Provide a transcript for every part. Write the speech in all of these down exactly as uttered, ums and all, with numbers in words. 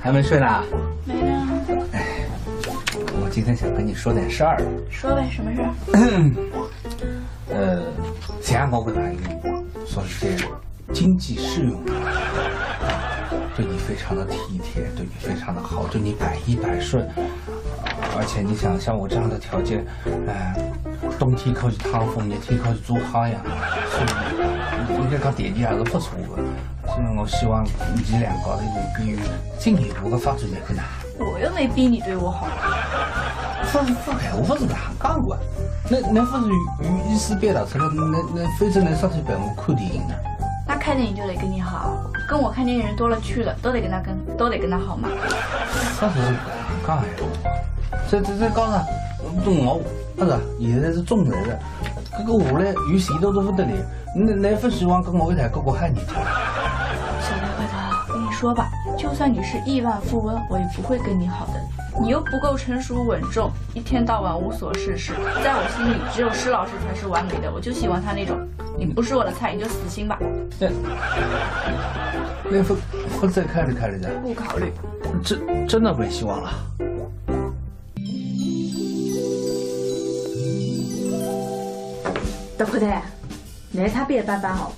还没睡呢？没呢。哎，我今天想跟你说点事儿。说呗，什么事儿？呃，前两个月还有，说是这个经济适用，对你非常的体贴，对你非常的好，对你百依百顺。而且你想，像我这样的条件，哎，冬天可以趟风，热天可以做好呀，是不是？你看电器还是不错的。 所以我希望㑚两家头可以进一步的发展下去呢。我又没逼你对我好。勿勿，我勿是搿能讲个。㑚㑚勿是有有意思表达出来，㑚㑚非得㑚上去陪我看电影呢？那看电影就得跟你好，跟我看电影人多了去了，都得跟他跟都得跟他好嘛。勿是搿能讲闲话，这这这讲啥？我勿是，现在是中财了，搿个下来有前途得勿得了。 㑚㑚勿希望跟我一道过过好日脚？小白块头，我跟你说吧，就算你是亿万富翁，我也不会跟你好的。你又不够成熟稳重，一天到晚无所事事。在我心里，只有施老师才是完美的，我就喜欢他那种，你不是我的菜，你就死心吧。㑚勿勿再考虑考虑的？不考虑。真真的没希望了？ 大块头，㑚太板板哦！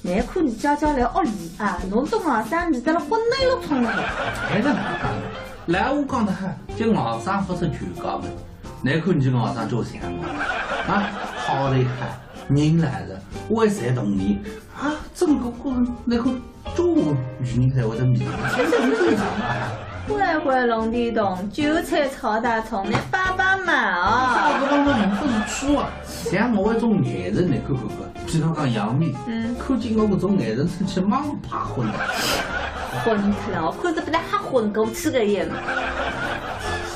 㑚看伲娇娇来屋里啊，弄得外甥迷得了昏头了冲了。哎，搿哪能讲呢？老话讲得好，叫外甥勿出舅家门。㑚看伲外甥叫像话啊，好得很，人来了，我也侪同意啊，整个过程，㑚看 中午女人才会得迷，这是正常啊。乖乖龙地洞，韭菜炒大葱，你帮帮忙啊！啥个帮帮忙？勿是吃啊，像我搿种眼神，㑚看看看，比方讲杨幂，嗯，看见我搿种眼神，出去马上怕昏的。昏脱了，我看着本来还昏过去个人。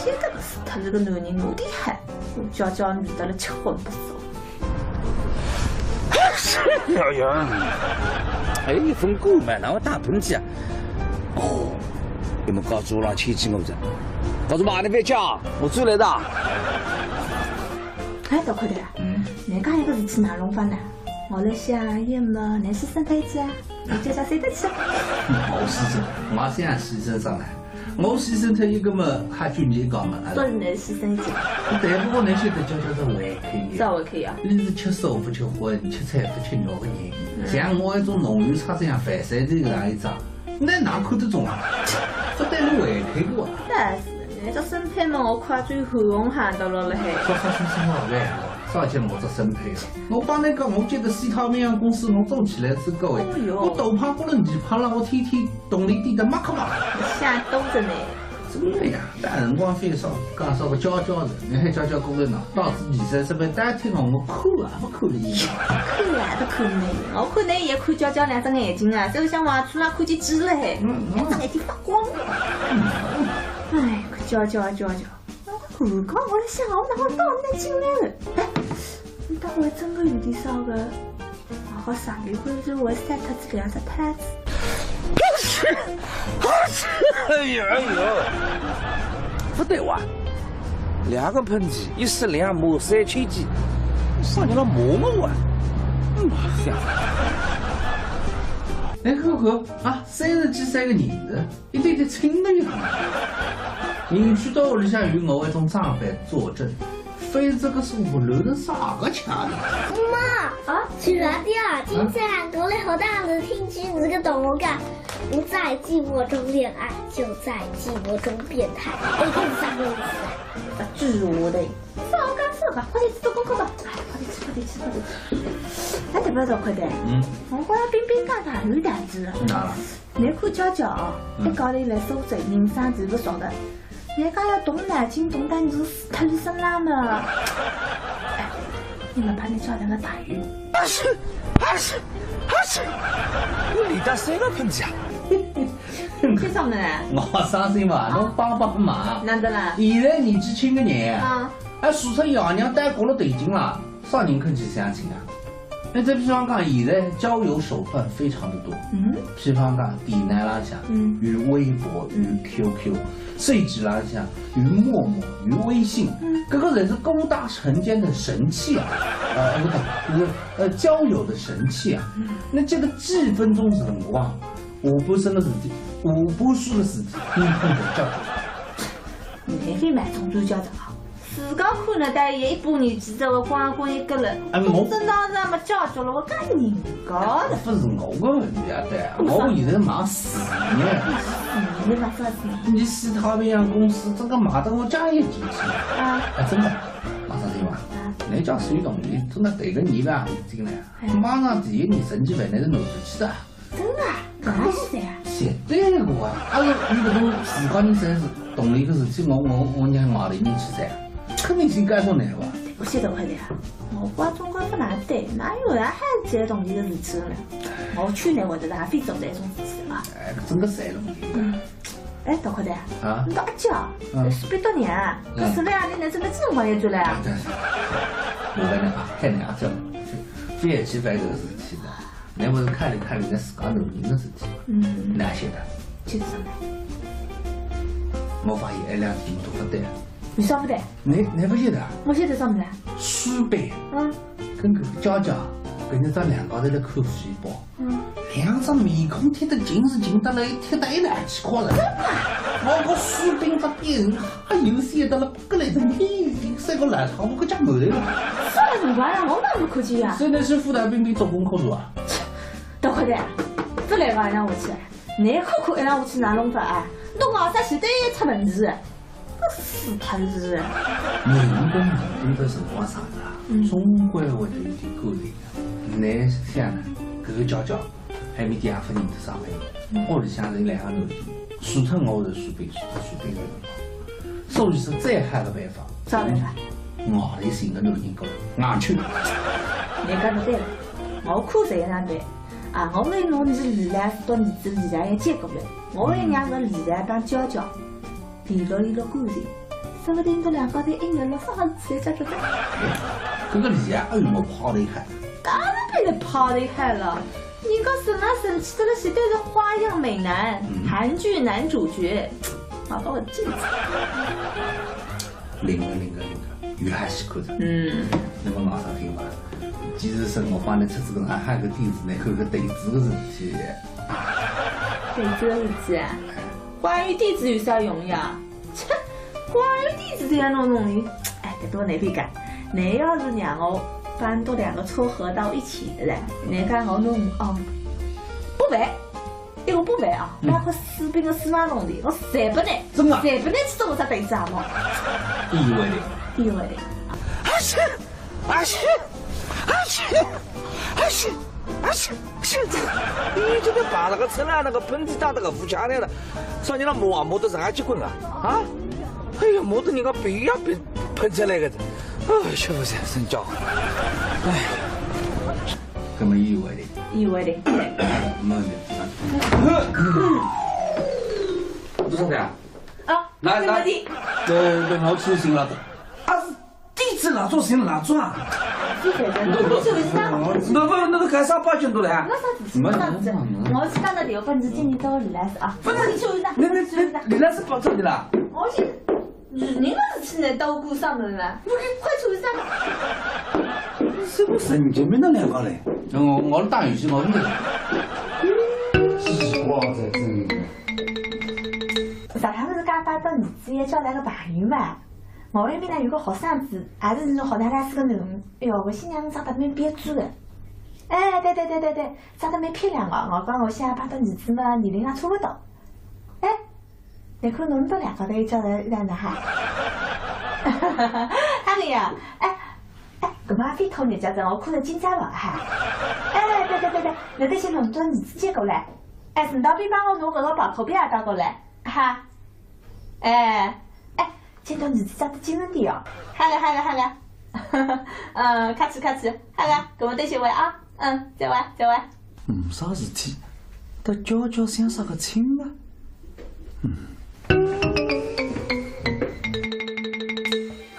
现在可是他这个男人我厉害，我娇娇迷得了七荤八素。 哎呀，哎，一份工嘛，哪会打喷嚏啊？哦，你们高中浪牵记我着，高中嘛，你别讲，我最来的。哎，大块头啊，嗯，你讲一个事体哪弄法呢？我来想，要么你牺牲脱一记啊，你叫啥谁得去？我牺牲，我先牺牲上来。 我牺牲脱一个嘛，还就你一个嘛，啊。勿是侬牺牲脱。但不过侬晓得娇娇是胃口呀。啥胃口呀？伊是吃素勿吃荤，吃菜勿吃肉个人。嗯。像我搿种农民出身，饭山头搿样一张，侬哪看得中啊？勿对侬胃口个啊。但是，侬只身配嘛，我看最红红喊到了了嘿。啥啥啥啥，我来啊，啥叫我只身配啊？我帮侬讲，我觉得西套面样公司侬做起来是够哎。哎哟。我头胖过了，你胖了，我天天 动力低得马克马克。想多着呢。真的呀，大辰光非说讲说个娇娇人，侬还娇娇过来呢，到此二三十岁，大家听我，我看啊，勿看了已经。看啊，勿看了，我看侬也看娇娇两只眼睛啊，就像往车上看见鸡了嘿，嗯，嗯。两只眼睛发光。嗯。哎，娇娇，娇娇。 我刚刚我在想，我哪会到那进来了？哎，你到底真的有点啥个？我好傻逼，或者是我晒脱这个样子拍子？哎呀哎呀，不对哇！两个喷嚏，一十两毛三千几，上去了摸摸我，嗯，想。哎，哥哥啊，三十几岁个人了， 一点点轻的呀。人去到屋里向有我一种长辈作证，非这个生活乱得啥个腔调。妈，啊？去哪里啊？今天过来好大的天气，这个懂我干。不在寂寞中恋爱，就在寂寞中变态。哎，这是啥个意思啊？啊，就是我的。少讲少讲，快点去做功课吧。哎，快点去，快点去，快点去。哎，对不起，快点。嗯。我觉着冰冰讲得有道理。哪了？ 侬看娇娇啊，嗯。一家头来苏州，人生地不熟的，人家要动脑筋，动到侬是死脱了身浪嘛。哎，你们把你叫来个朋友。啊是，啊是，啊是，我李大三个喷嚏啊！为什么呢？我伤心嘛，侬帮帮忙。哪能啦？现在年纪轻个人，啊。哎，除脱爷娘带过了头颈了，啥人肯去相亲啊？ 那再比方讲，现在交友手段非常的多，嗯。比方讲，电脑浪向，嗯。有微博，有QQ，手机浪向有陌陌，有微信，嗯。搿个侪是高大成奸的神器啊，呃，不对，就是，呃，交友的神器啊。嗯。那这个几分钟辰光，下半生的事体，我不是个事体，你不能叫。你那里买中专教长啊？自家看了大爷一把年纪，这个光棍一个了，哎，我这哪是么叫叫了？我干你个的。不是我个问题啊，对啊，我现在忙事业。你忙啥事业？你西太平洋公司这个买的我家也进去了。啊，真的，马上去嘛。那叫谁懂？你真的得了你吧，这个呢，马上第一你神经病，那是弄出去的。 真的啊？哪有的呀？绝对个啊！阿拉有搿种自家人侪是同一个事体，我我我让外头人去噻，肯定是该种难吧？我晓得，我晓得呀。我刮中刮勿哪对，哪有人还接同一个事体呢？我去年我就也非做这种事体啊。哎，真个侪弄的。哎，大块的，啊？你到阿姐啊，嗯，是不是多年啊？可是那样，你能真的这么也出来啊？对，我跟你讲，太难了，这，这也是这个事体的。 那我是看了看人家自家男人的事体，嗯，哪晓得？就是啥呢？我发现哎，两天都不对。你啥不对？你你不晓得啊？我晓得啥么呢？书本，嗯，跟搿个娇娇，跟人家两家头来看书一包，嗯，两张面孔贴得近是近得来，贴得一来气快了。我个书本发点人还有些得了。 搿来是你三个烂桃花，搿家没得了。啥辰光呀？我哪能看见呀？现在是副大兵兵做功课了啊？大块的，勿来吧，让我去。你看看，让我去哪弄法啊？侬搞啥事体出问题？搿死头子！人跟人跟个辰光长了，嗯，总归会得有点感情的。你想呢？搿个娇娇 还没第二份人的上班，屋里向人两个人，除脱我是随便随便个，所以是最好的办法。咋办法？外头寻个男人过来，硬求。你讲得对了，我看谁也难办。啊，我为侬是未来到儿子未来也结过来，我为娘是未来帮娇娇。 联络联络感情，说不定搿两家头一日落啥事体，这这这。搿个厉害，哎呦，我怕得很。当然比你怕得很了，人家神来神去的了，绝对是花样美男，嗯，韩剧男主角，啊，把我震惊。灵个灵个灵个，有好戏看的。嗯。那么马上听吧，其实是我帮你出这个，还有个点子呢，有个对子的事体。对子的事体啊？哎。 关于点子有啥用呀？切，关于点子这样弄弄的，哎，搿多难比讲。你要是让我帮到两个撮合到一起的嘞，你看我弄哦，不办，一个不办啊，嗯，包括士兵的司马龙的，我侪不能，真的？侪不能去做我啥对子啊么？意味的。意味的。啊，是。 阿西，阿西，阿西，阿西，阿西，你这个把那个车啊，那个喷子打那个无价的了，说你那磨啊磨得上去滚啊，啊？哎呀，磨得人家鼻呀鼻喷出来个，哎，师傅先生叫，哎，搿么意味的，意味的，没有没有，多少的啊？啊，来来，这个的，呃，我吃新了的，啊是。 点子蜡烛寻蜡烛啊？是这个，侬去为啥？侬勿侬勿搿啥八九度了啊？没啥子，没啥子。我去打个电话，你今天到里来是啊？不是，你去为啥？你你你你那是跑出去了？我去，你那是去那捣鼓啥么啦？快去为啥？是不是神经病那两个嘞？我我打游戏，我是奇怪在这里。上趟不是刚发到你直接叫来个朋友嘛？ 我埃面呢有个学生子，也是侬学堂老师个囡儿，哎哟，我新娘长得蛮标致的。哎，对对对对对，长得蛮漂亮个。我讲我想要碰到儿子嘛，年龄也差不多。哎，你看侬到两家头一家头一家头哈。他个呀，哎，哎，搿么阿飞讨人家子，我看着今朝了哈。哎，对对对对，侬得先弄到儿子接过来。哎，顺道边帮我拿搿个跑口表也带过来，哈。 哎，哎，今朝儿子长得精神点哦。好了，好了，好了。嗯，客气，客气。好了，搿么多谢喂啊。嗯，再会，再会。没啥事体，搭娇娇相啥个亲啊？嗯。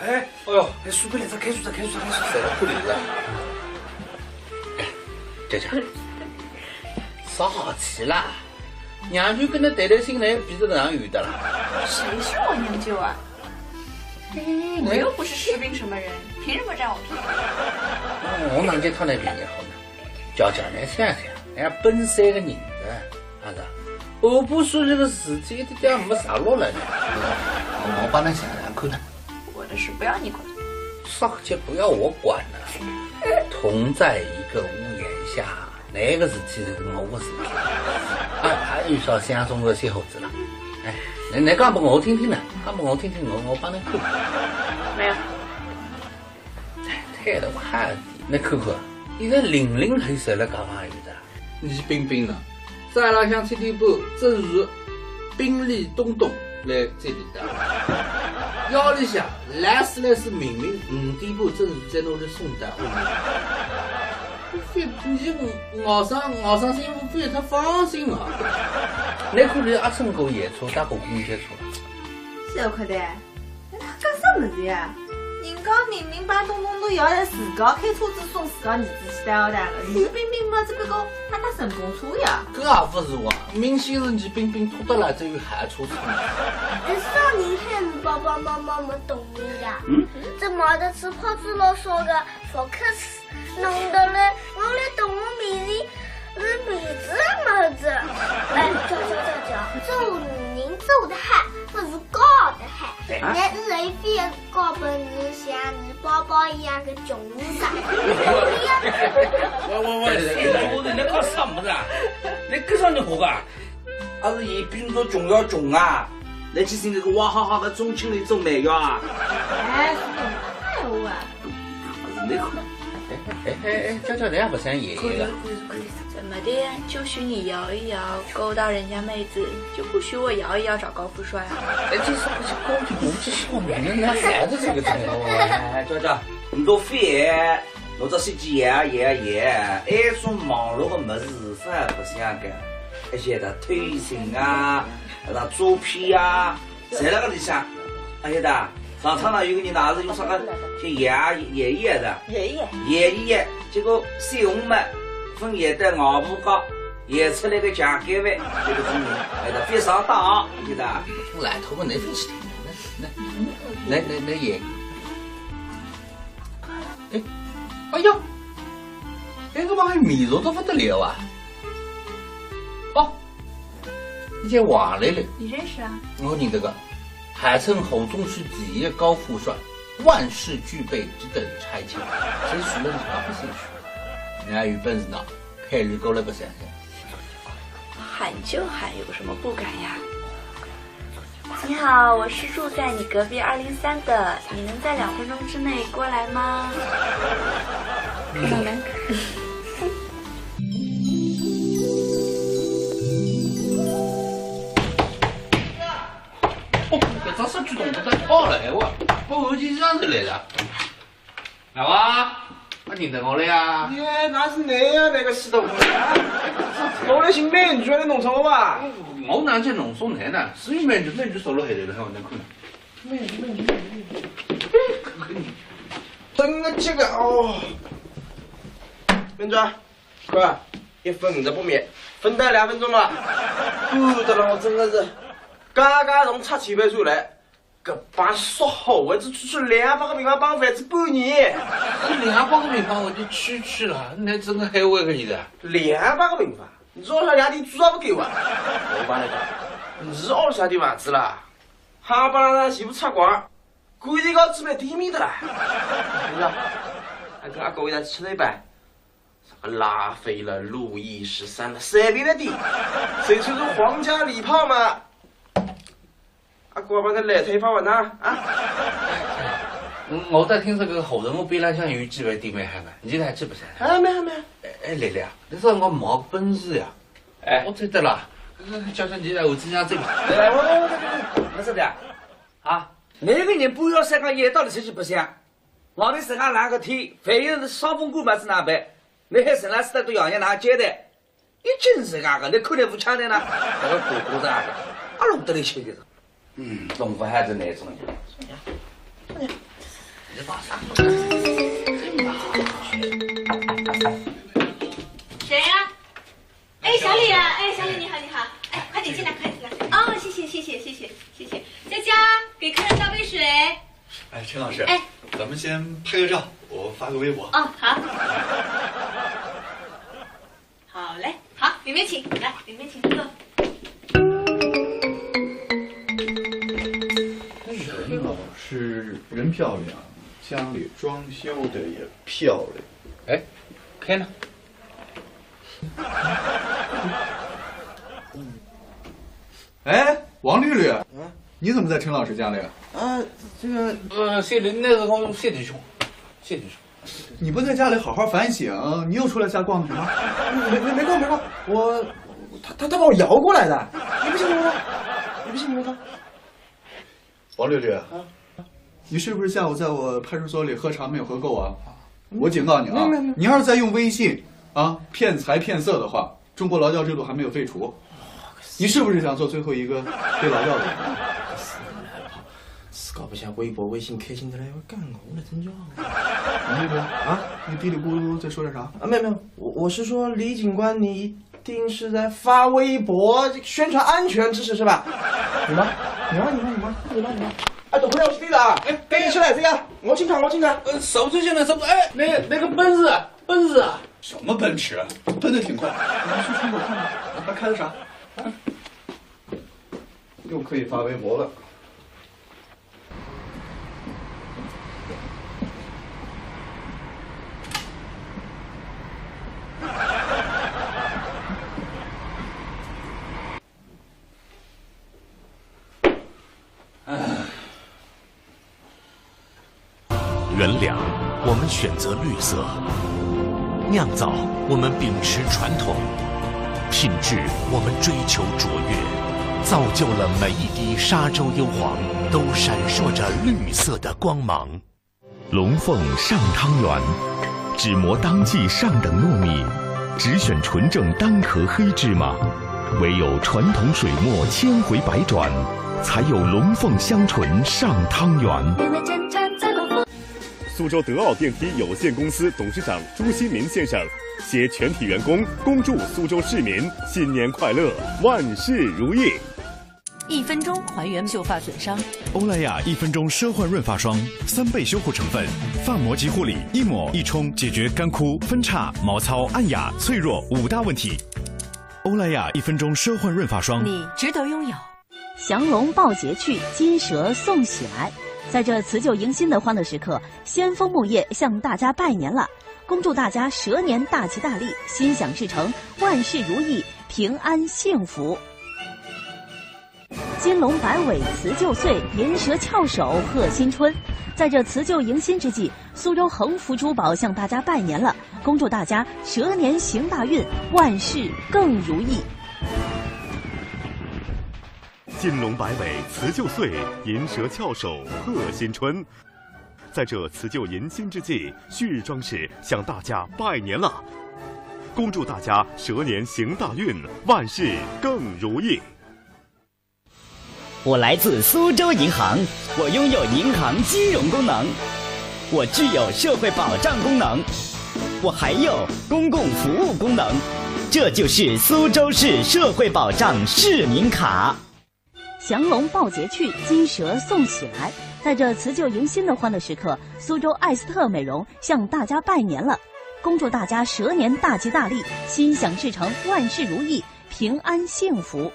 哎，哎哟，哎，苏菲来，开除他，开除他，开除他，来了，不理了。哎，姐姐，啥事体啦？ 娘舅跟侬谈谈心呢，比这个上有的啦。谁是我娘舅啊？哎，我又不是士兵什么人，凭什么占我便宜？嗯，我哪能占侬便宜好呢？娇娇，侬想想，人家奔三个人的，啊是吧？我不说这个事体一点点没啥落来呢。我帮他想想看。我的事不要你管。啥叫不要我管呢？同在一个屋檐下，哪个事体是我的事体？哎，还有啥想中个小伙子了？哎，你你讲给我听听呢，讲给我听听，我我帮你看。没有。哎，太了，我还你看看，现在零零后侪来交朋友的。 倪冰冰呢，早浪向七点半正是冰里冻冻来接俚的，夜里向来是来是明明五点半正是在侬里送的。我非你熬上熬上心，我非他放心啊。那可是阿春哥夜车搭过公交车。小可的。 哎，他干啥么子呀？人家明明帮东东都要来自家开车子送自家儿子去带学堂了，倪冰冰嘛只不过搭搭顺风车呀。搿也勿是哇，明显是倪冰冰拖得来只有好车子。哎，啥人喊爸爸妈妈没同意呀？嗯？这买得起泡子老少个福克斯，弄得来我来同学面前 连面子也没得。哎，叫叫叫叫，做女人做得好，不如嫁得好。哎，那是一辈子嫁不是像你爸爸一样的穷人家。喂喂喂，小伙子，你搞啥么子啊？你跟上你活个？还是嫌兵多穷要穷啊？来去寻搿个哇哈哈的中青里做媒呀？哎，是这种态度啊。 哎哎哎，娇娇，你也不想爷爷了？怎么的？就许你摇一摇，勾到人家妹子，就不许我摇一摇找高富帅啊？哎，这是不是高富帅？我这少年人哪来的这个这个？哎，娇娇，你都飞，我这手机摇啊摇啊摇，哎，种网络的么子啥不想个，而且他偷情啊，他作弊啊， 侪辣搿里向。阿晓得啊，上趟呢有个人呢，也是用啥个去演演演的，演演演演，结果小红嘛，分演到外婆家，演出来个强奸犯，这个种人，哎，他非常大啊，晓得啊？来，头发哪分去的？来来来来演。哎，哎呀，哎，搿帮还迷着得不得了啊！哦， 你叫王磊磊。你认识啊？我认得个，号称河东区第一高富帅，万事俱备，只等拆迁。谁许了你还不姓许？你要有本事呢，派你过来不想想。喊就喊，有什么不敢呀？你好，我是住在你隔壁二零三的，你能在两分钟之内过来吗？慢慢。 哦，搿只手举动勿得好了，哎哇，拨我印象是来了。老王，啊，认得我了呀？耶，那是你呀，那个死东西啊！我来寻美女来弄错了吧？我哪去弄错你呢？是有美女，美女手里还有的，还有那困难。美女，美女，美女，美女。真的这个哦，美女。 哥，一分五十八秒，分到两分钟了。不得了，我真的是，刚刚从拆迁办出来，搿帮说好，我只区区两百个平方，帮房子半年。两百个平方我就区区了，那真的还有个意思啊？两百个平方，你说他两点租也不够啊？我帮你讲，你是二十三点房子了，哈巴拉拉全部拆光，估计搞几百店面的了。是不是？还跟阿狗一道吃了一半。 啥个拉菲了、路易十三了，随便的店，谁说是皇家礼炮嘛？啊，给我把那来推翻完呐，啊？嗯，我在听这个后头我边浪向有几位弟妹喊的，你还吃不下？哎，没有没有。哎，哎，丽丽啊，你说我没本事呀？哎，我知道了，叫叫你来我这家这个。来，我我我我我是的啊，那个人不要三个月到底出去不香？ 外头实梗冷个天，万一是伤风感冒子哪办？侬喊陈老师到到爷娘哪交代？一径是搿个，侬看侬勿腔调呢？搿个哥哥是阿个，阿弄得来吃个。嗯，弄勿好是哪种人？你把啥？谁呀？ 哎，小李啊，哎，小李，你好，你好，哎，快点进来，快点进来。哦，谢谢，谢谢，谢谢，谢谢。佳佳，给客人倒杯水。哎，陈老师，哎，咱们先拍个照，我发个微博。哦，好。好嘞，好，里面请，来，里面请坐。老师人漂亮，家里装修的也漂亮。哎，开呢？哎，王绿绿，你怎么在陈老师家里啊？啊，这个呃，谢林那个光谢林兄，谢林兄。你不在家里好好反省，你又出来瞎逛什么？没没没逛没逛，我他他他把我摇过来的，你不信你问他，你不信你问他。王绿绿，你是不是下午在我派出所里喝茶没有喝够啊？我警告你啊，你要是再用微信啊骗财骗色的话，中国劳教制度还没有废除。你是不是想做最后一个被劳教的人？自家不像微博、微信开心得来，要干我了，真叫。王绿绿啊，你嘀里咕噜在说点啥？啊，没有没有，我我是说李警官，你一定是在发微博宣传安全知识是吧？有吗？有吗？有吗？有吗？有吗？有吗？啊，等回来我去对的啊！哎，等你去来这个，我进场，我进场。呃，手最近的什么？哎，那那个奔驰，奔驰啊，什么奔驰？奔的挺快，你去窗口看看，他开的啥？又可以发微博了。原料，我们选择绿色；酿造，我们秉持传统；品质，我们追求卓越，造就了每一滴沙洲优黄都闪烁着绿色的光芒。龙凤上汤圆，只磨当季上等糯米，只选纯正单壳黑芝麻，唯有传统水磨千回百转，才有龙凤香醇上汤圆。苏州德奥电梯有限公司董事长朱新民先生携全体员工恭祝苏州市民新年快乐，万事如意。一分钟还原秀发损伤。欧莱雅一分钟奢换润发霜，三倍修护成分，发膜及护理，一抹一冲解决干枯、分叉、毛糙、暗哑、脆弱五大问题。欧莱雅一分钟奢换润发霜，你值得拥有。降龙抱节去，金蛇送喜来。在这辞旧迎新的欢乐时刻，先锋木业向大家拜年了，恭祝大家蛇年大吉大利，心想事成，万事如意，平安幸福。金龙摆尾辞旧岁，银蛇翘首贺新春。在这辞旧迎新之际，苏州恒福珠宝向大家拜年了，恭祝大家蛇年行大运，万事更如意。金龙摆尾辞旧岁，银蛇翘首贺新春。在这辞旧迎新之际，旭日装饰向大家拜年了，恭祝大家蛇年行大运，万事更如意。我来自苏州银行，我拥有银行金融功能，我具有社会保障功能，我还有公共服务功能，这就是苏州市社会保障市民卡。降龙抱节去，金蛇送喜来。在这辞旧迎新的欢乐时刻，苏州艾斯特美容向大家拜年了，恭祝大家蛇年大吉大利，心想事成，万事如意，平安幸福。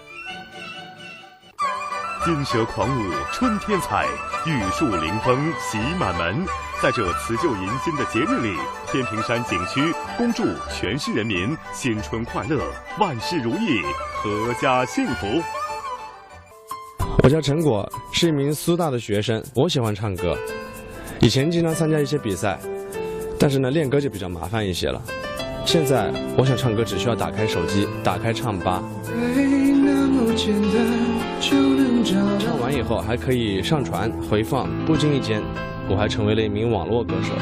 金蛇狂舞春天彩，玉树临风喜满门。在这辞旧迎新的节日里，天平山景区恭祝全市人民新春快乐，万事如意，阖家幸福。我叫陈果，是一名苏大的学生。我喜欢唱歌，以前经常参加一些比赛，但是呢，练歌就比较麻烦一些了。现在我想唱歌，只需要打开手机，打开唱吧。唱完以后还可以上传回放，不经意间，我还成为了一名网络歌手。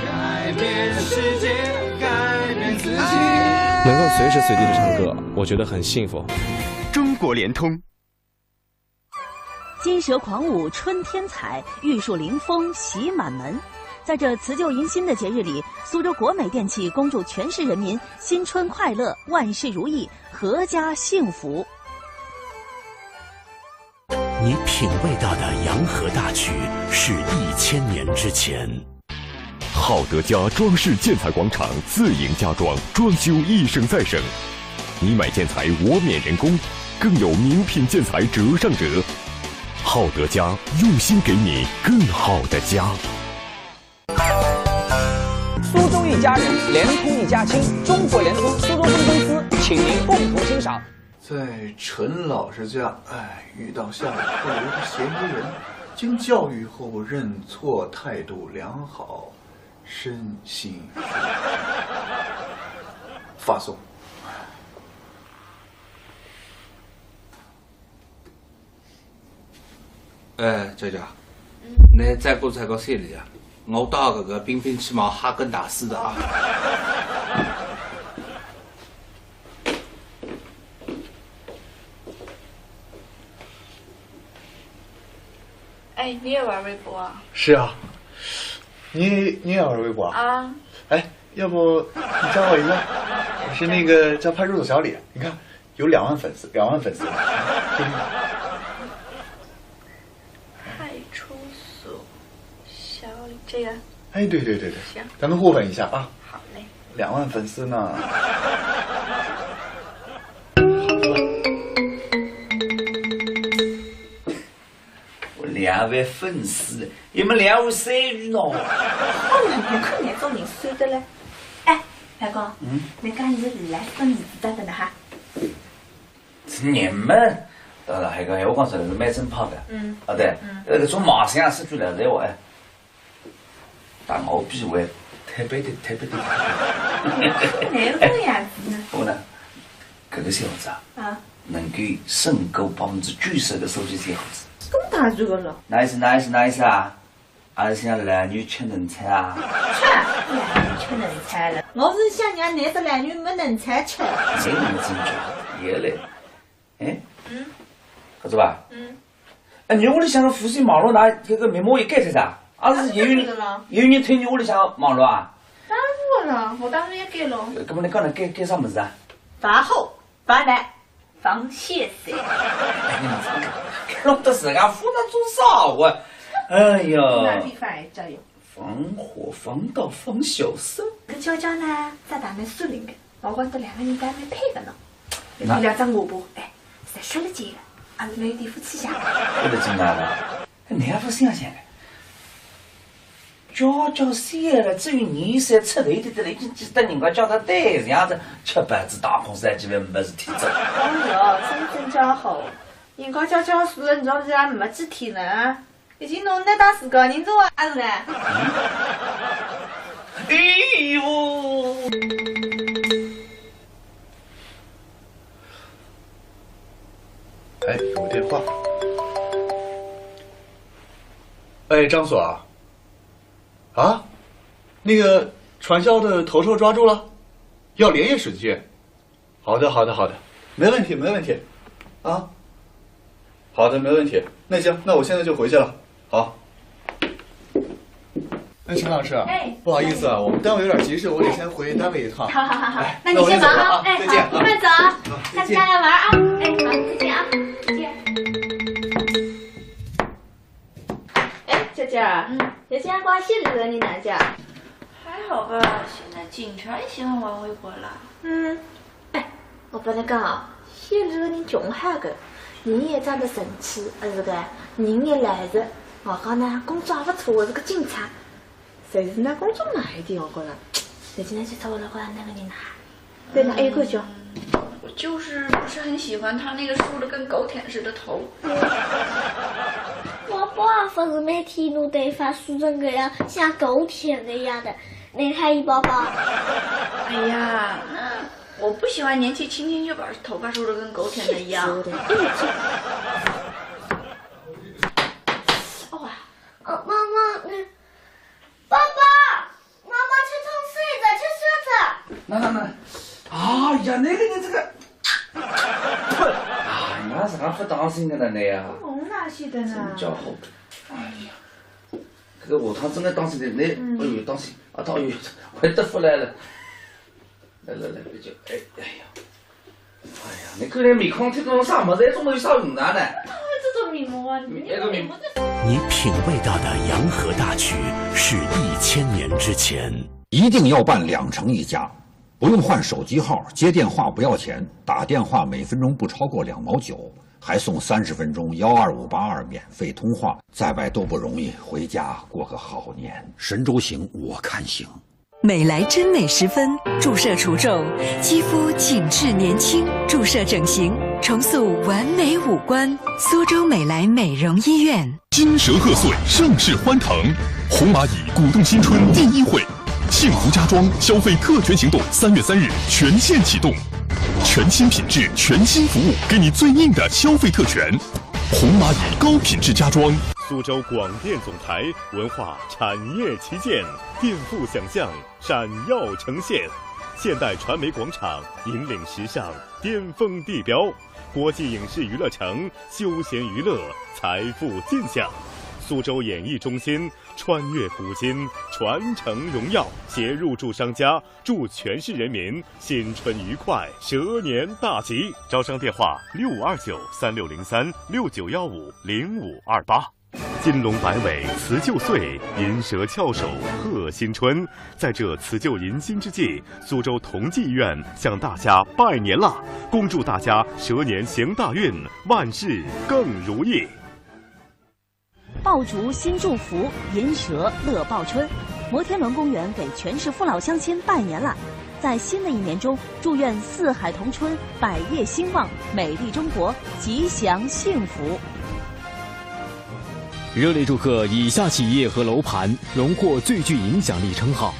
能够随时随地的唱歌，我觉得很幸福。中国联通。金蛇狂舞春天彩，玉树临风喜满门。在这辞旧迎新的节日里，苏州国美电器恭祝全市人民新春快乐，万事如意，阖家幸福。你品味到的洋河大曲是一千年之前。好德家装饰建材广场自营家装，装修一省再省。你买建材我免人工，更有名品建材折上折。好德家，用心给你更好的家。苏州一家人，联通一家亲，中国联通苏州分公司，请您共同欣赏。在陈老师家，哎，遇到下雨后留的嫌疑人，经教育后认错态度良好，身心发送。 哎，娇娇，侬再过再搞三里啊，我带搿个冰冰去买哈根达斯的啊。哎，你也玩微博啊？是啊，你你也玩微博啊？啊。哎，要不你加我一个？我是那个叫派出所小李，你看。 有两万粉丝，两万粉丝。派出所小李这个。哎，对对对对，行，咱们互粉一下啊。好嘞。两万粉丝呢？我两万粉丝，你们两万三鱼呢？好了，侬看侬种人算得来。哎，老公，嗯，侬讲侬是未来生儿子等等的哈。 是人嘛，当然还讲，闲话讲出来是蛮正派的。嗯。啊，对，嗯。搿种马相是句老实闲话，哎，但我比为特别的，特别的。哪个样子呢？我呢，搿个小伙子啊，啊。能够胜过百分之九十的手机小伙子。搿么当然个了。Nice，nice，nice 啊！ 还是想来女吃嫩菜啊？切，来女吃嫩菜了，我是想让侬是来女没嫩菜吃。这你们真假？也来。哎？嗯。合作吧？嗯。哎，你屋里向个无线网络拿搿个密码也改脱噻？啊，是也有人，也有人偷你屋里向网络啊？当然了，我当然也改了。搿么你刚才改改啥物事啊？防火、防盗、 防泄水。哎，你这个弄得自家火能做啥活？哎呀，哪地方还加油？防火、防盗、防小三。搿娇娇呢，长得蛮适龄的，我觉得两个人倒蛮配的呢。那两张我不，哎，侪说了这个，啊，没有点夫妻相。说了这个了。 哎，侬也勿想想看，娇娇虽然只有廿岁出头一点点了，已经记得人家叫她对象子，吃粑粑、打空山鸡饭没事体做。哎哟，真真叫好，人家娇娇是人家是也没几天呢，已经弄得当自家人做啊是呢？哎呦！ 哎，有电话。哎，张所啊，啊，那个传销的头头抓住了，要连夜审讯。好的，好的，好的，没问题，没问题，啊，好的，没问题。那行，那我现在就回去了。好。 哎，陈老师，哎，不好意思啊，我们单位有点急事，我得先回单位一趟。好好好好，哎，那你先忙啊，那我先走了啊，哎，再见啊。好，慢走啊，好，再见。下次再来玩啊，哎，好，再见啊，再见。哎，娇娇啊，嗯，你今天光谢了你哪家？还好吧，现在警察也喜欢玩微博了。嗯， 哎，我帮侬讲哦，现在个人穷好个，人也长得神气，啊是个，人也老实，外加呢工作也勿错，是个警察。但是呢工作慢一点，我觉着。侬今朝去找我老公那个人啊，对哪一个叫？我就是不是很喜欢他那个梳的跟狗舔似的头。我爸不是每天弄头发梳成个样，像狗舔的一样的，侬看伊爸爸。哎呀，那 我不喜欢年纪轻轻就把头发梳得跟狗舔的一样。气死我了。哦，妈妈，那，爸爸，妈妈吃东西了，吃瓜子。那那那，哎呀，那个你这个，哎呀，啥不当心的呢，那呀？我哪晓得呢？真叫好。哎呀，这个下趟真的当心点，那，哎呦，当心啊，他哎呦，快得不来了。 来来来，别叫，哎哎呀，哎呀，你个人面孔贴到啥么子，还总有啥用的呢？他这种面膜啊，你那个面膜。你品味到的洋河大曲是一千年之前。一定要办两城一家，不用换手机号，接电话不要钱，打电话每分钟不超过两毛九。还送三十分钟幺二五八二免费通话，在外都不容易，回家过个好年。神州行，我看行。美莱真美十分，注射除皱，肌肤紧致年轻，注射整形，重塑完美五官。苏州美莱美容医院。 金蛇贺岁，盛世欢腾，红蚂蚁股动新春第一会，幸福家装消费特权行动三月三日全线启动，全新品质，全新服务，给你最硬的消费特权。红蚂蚁高品质家装。苏州广电总台文化产业旗舰，颠覆想象，闪耀呈现，现代传媒广场引领时尚，巅峰地标。 国际影视娱乐城，休闲娱乐，财富进项。苏州演艺中心，穿越古今，传承荣耀，携入驻商家，祝全市人民新春愉快，蛇年大吉。招商电话：六五二九三六零三，六九幺五零五二八。 金龙摆尾辞旧岁，银蛇翘首贺新春。在这辞旧迎新之际，苏州同济医院向大家拜年啦！恭祝大家蛇年行大运，万事更如意。爆竹新祝福，银蛇乐爆春。摩天轮公园给全市父老乡亲拜年啦！在新的一年中，祝愿四海同春，百业兴旺，美丽中国吉祥幸福。 热烈祝贺以下企业和楼盘荣获最具影响力称号。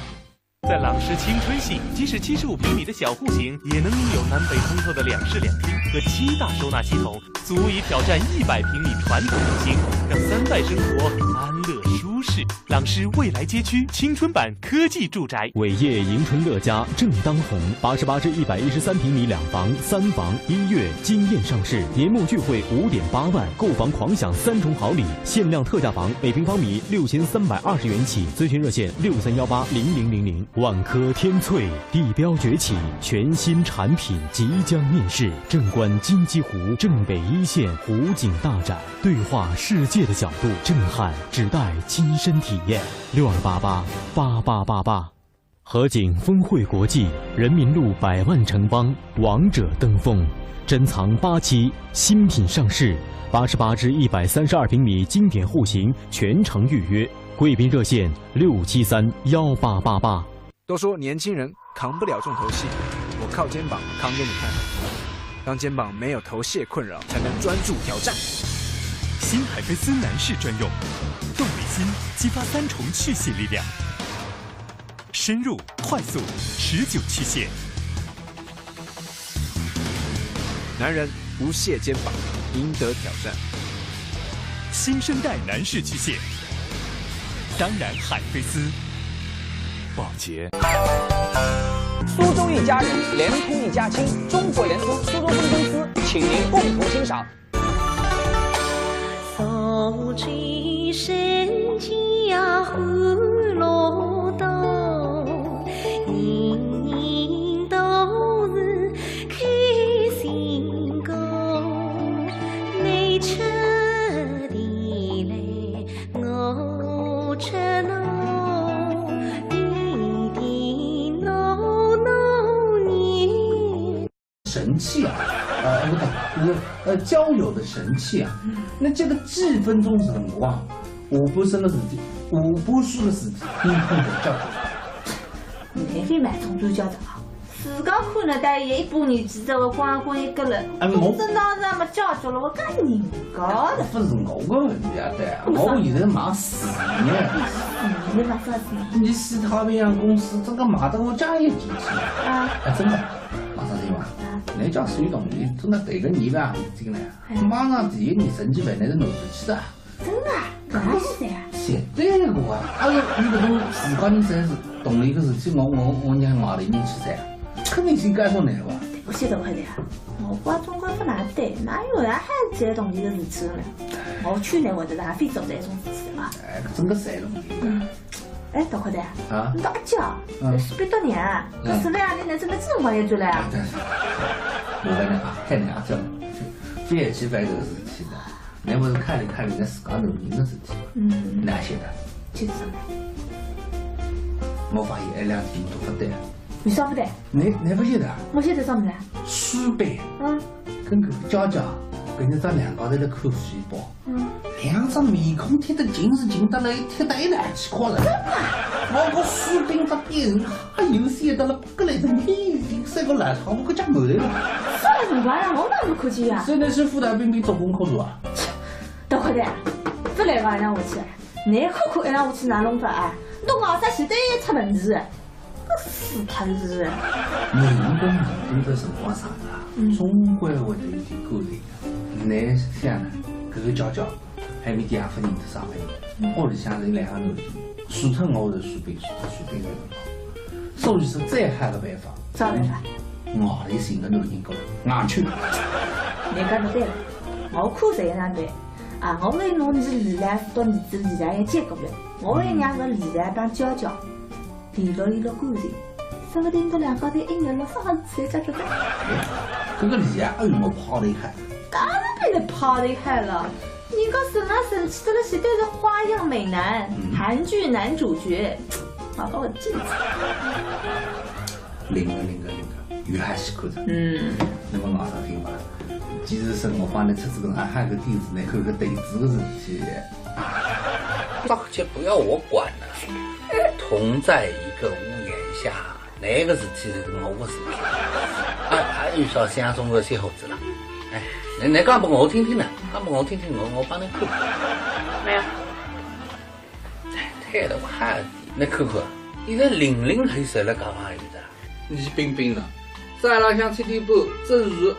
在朗诗青春系，即使七十五平米的小户型，也能拥有南北通透的两室两厅和七大收纳系统，足以挑战一百平米传统户型，让三代生活安乐舒适。朗诗未来街区青春版科技住宅。伟业迎春乐家正当红，八十八至一百一十三平米两房、三房，一月惊艳上市，年末钜惠五点八万，购房狂享三重好礼，限量特价房每平方米六千三百二十元起，咨询热线六三幺八零零零零。万科天翠，地标崛起，全新产品即将面世，镇观金鸡湖，镇北一线湖景大展，对话世界的角度，震撼只带亲身体验。六二八八八八八八。 合景峰汇国际，人民路百万城邦，王者登峰，珍藏八期，新品上市，八十八至一百三十二平米经典户型，全程预约，贵宾热线六七三幺八八八。都说年轻人扛不了重头戏，我靠肩膀扛给你看。当肩膀没有头屑困扰，才能专注挑战。新海飞丝男士专用，动力新，激发三重去屑力量。 深入、快速、持久去屑。男人无屑肩膀，赢得挑战。新生代男士去屑，当然海飞丝。宝洁。苏州一家人，联通一家亲，中国联通苏州分公司，请您共同欣赏。 神器啊，呃，不对，就是呃交友的神器啊。那这个几分钟辰光，下半身的事体，下半身的事体，你看得交关。侬还蛮中意交关啊。自家看了，大概一把年纪，这个光光一个了，哎，我真当是没交交了，我讲人家的。不是我的问题啊，对啊，我现在忙事业。事业嘛，啥事业？你是太平洋公司这个忙得我家也进去啊，啊，真的。 马上就完。人家手动的，真的对个你吧，这个呢，马上第一你成绩本来是弄出去的。真的啊？搿是谁啊？绝对的个啊！哎呦，你搿种自家人生是动力个事体，我我我让外头人去噻，肯定是该说那个。我晓得快点啊！我挂中国不拿对，哪有人还这动力个事体呢？我去年我就是还非做这种事体啊。哎，真个是动力。嗯。 哎，大块的，啊，你到阿姐啊，是毕业多年啊，搿是为啥你能这么自我也出来啊？我跟你讲，太难了，这非也去办这个事体的，那不是看你看人家自家能力的事体，嗯，哪些的？就是这么。我发现哎，两天都不对。为啥不对？你你不晓得？我晓得啥么子？书本，嗯，跟个家家。搿日子两家头辣看书报，嗯，两只面孔贴得近是近得来，贴得一道去看了。我个书本只边上还有写得了八个来字，嘿，三个烂汤，我搿家没得了。啥辰光啊？我哪能看见呀？现在是副大兵兵做功课是吧？都快点，勿来个让我去，你看看让我去哪弄法啊？侬搞啥事体出问题？ 搿死头子！人跟人跟个辰光长了，嗯，总归会得有点感情的。侬想呢，搿个娇娇，还没地方勿认得啥个人，嗯，屋里向有两个囡儿，除脱我是水平，水平个辰光，所以说最好的办法，啥办法？外头寻个男人过来，硬娶。侬讲得对了，我看谁也难对。啊，我为侬是李兰，到你这里来也结果了，我为娘是李兰帮娇娇。 联络联络感情，说不定搿两家头一日落啥事体侪解决脱。哎，搿个厉害，哎哟，我怕得很。当然没得怕得很了，人家沈浪神气得了，绝对是花样美男，嗯，韩剧男主角，好把我气死。灵个灵个灵个，有还是可以。嗯。那么马上听吧，其实是我帮你出这个暗号个点子，那个个对子个事体。 大家不要我管了，同在一个屋檐下，那个事体是我个事体。哎，还有啥相中个小伙子了？哎，你你讲拨我听听呢，讲拨我听听，我我帮你看。没有。哎，太多话了，你看看，现在零零后侪辣讲朋友的。 倪冰冰呢，早浪向七点半准时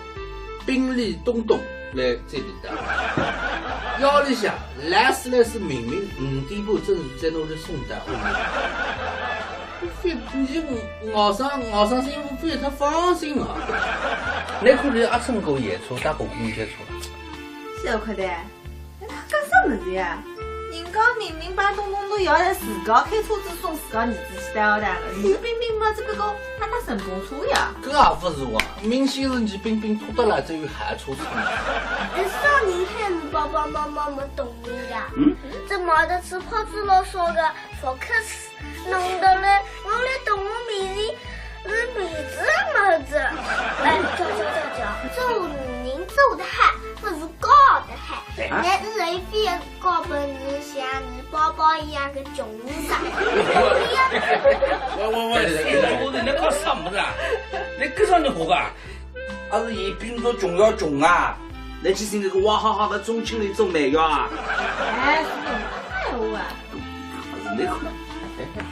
冰里咚咚来接俚个。夜里向来是来是明明五点半准时再拿俚送到屋里。非，倪熬上熬上心，非他放心啊。那可是阿春哥夜车搭过公交车了。小可的。 搿啥物事呀？人家明明帮东东都要来自家开车子送自家儿子去到学堂了，倪冰冰嘛只不过搭搭顺风车呀。搿也勿是哇，明显是倪冰冰拖得来只有好车子。哎，啥人喊侬爸爸妈妈没同意呀？嗯？这毛的吃泡子老说个 Focus，弄得来我来同学面前是面子没子。哎，娇娇娇娇，做女人做得好，不是嫁得好。哎啊。侬是一非要嫁拨你像你爸爸一样个穷人家。喂喂喂，我是那个什么的，你跟上你活个？ 还是嫌兵多穷要穷啊？来去寻搿个哇哈哈个中青人做媒呀？哎，是个闲话啊。还是那个，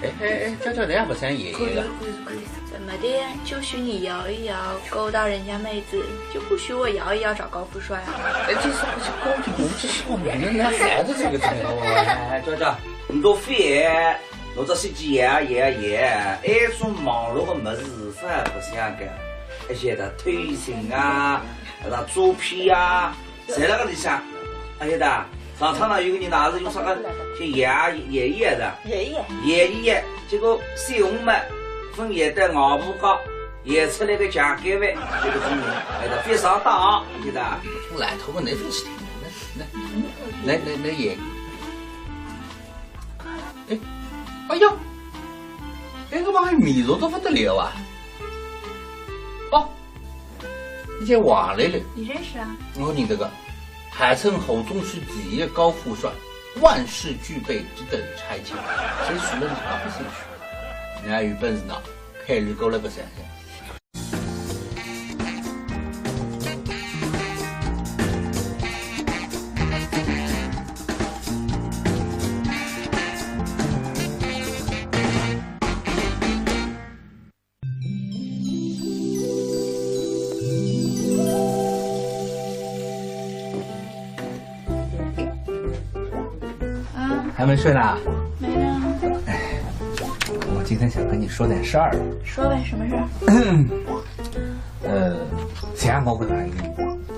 哎哎哎哎，娇娇，侬也勿像爷爷个。可以可以可以，怎么的？就许你摇一摇，勾搭人家妹子，就不许我摇一摇找高富帅啊？哎，这是不是高级国际少女？那那孩子这个真的，哎，娇娇，侬多废。 侬只手机摇啊摇啊摇啊，埃种网络个物事啥勿像个，而且个偷情啊，啥诈骗啊，侪辣搿里向。而且个，上趟呢有个人呢，也是用啥个去摇啊摇啊的，摇一摇，结果小红帽分摇到外婆家，摇出来个强奸犯，搿个种人，哎，非常大啊，晓得伐？从来头个难分事体，那那那那那也。 哎，哎呀，哎，搿帮面熟得勿得了啊！哦，一见王来了。你认识啊？我认得个，号称河中区第一高富帅，万事俱备，只等拆迁。谁许愿他不姓许？你还有本事呢，开始过来不想想。 啊？还没睡呢？没呢。哎，我今天想跟你说点事儿。说呗，什么事儿？呃，前两天我跟阿姨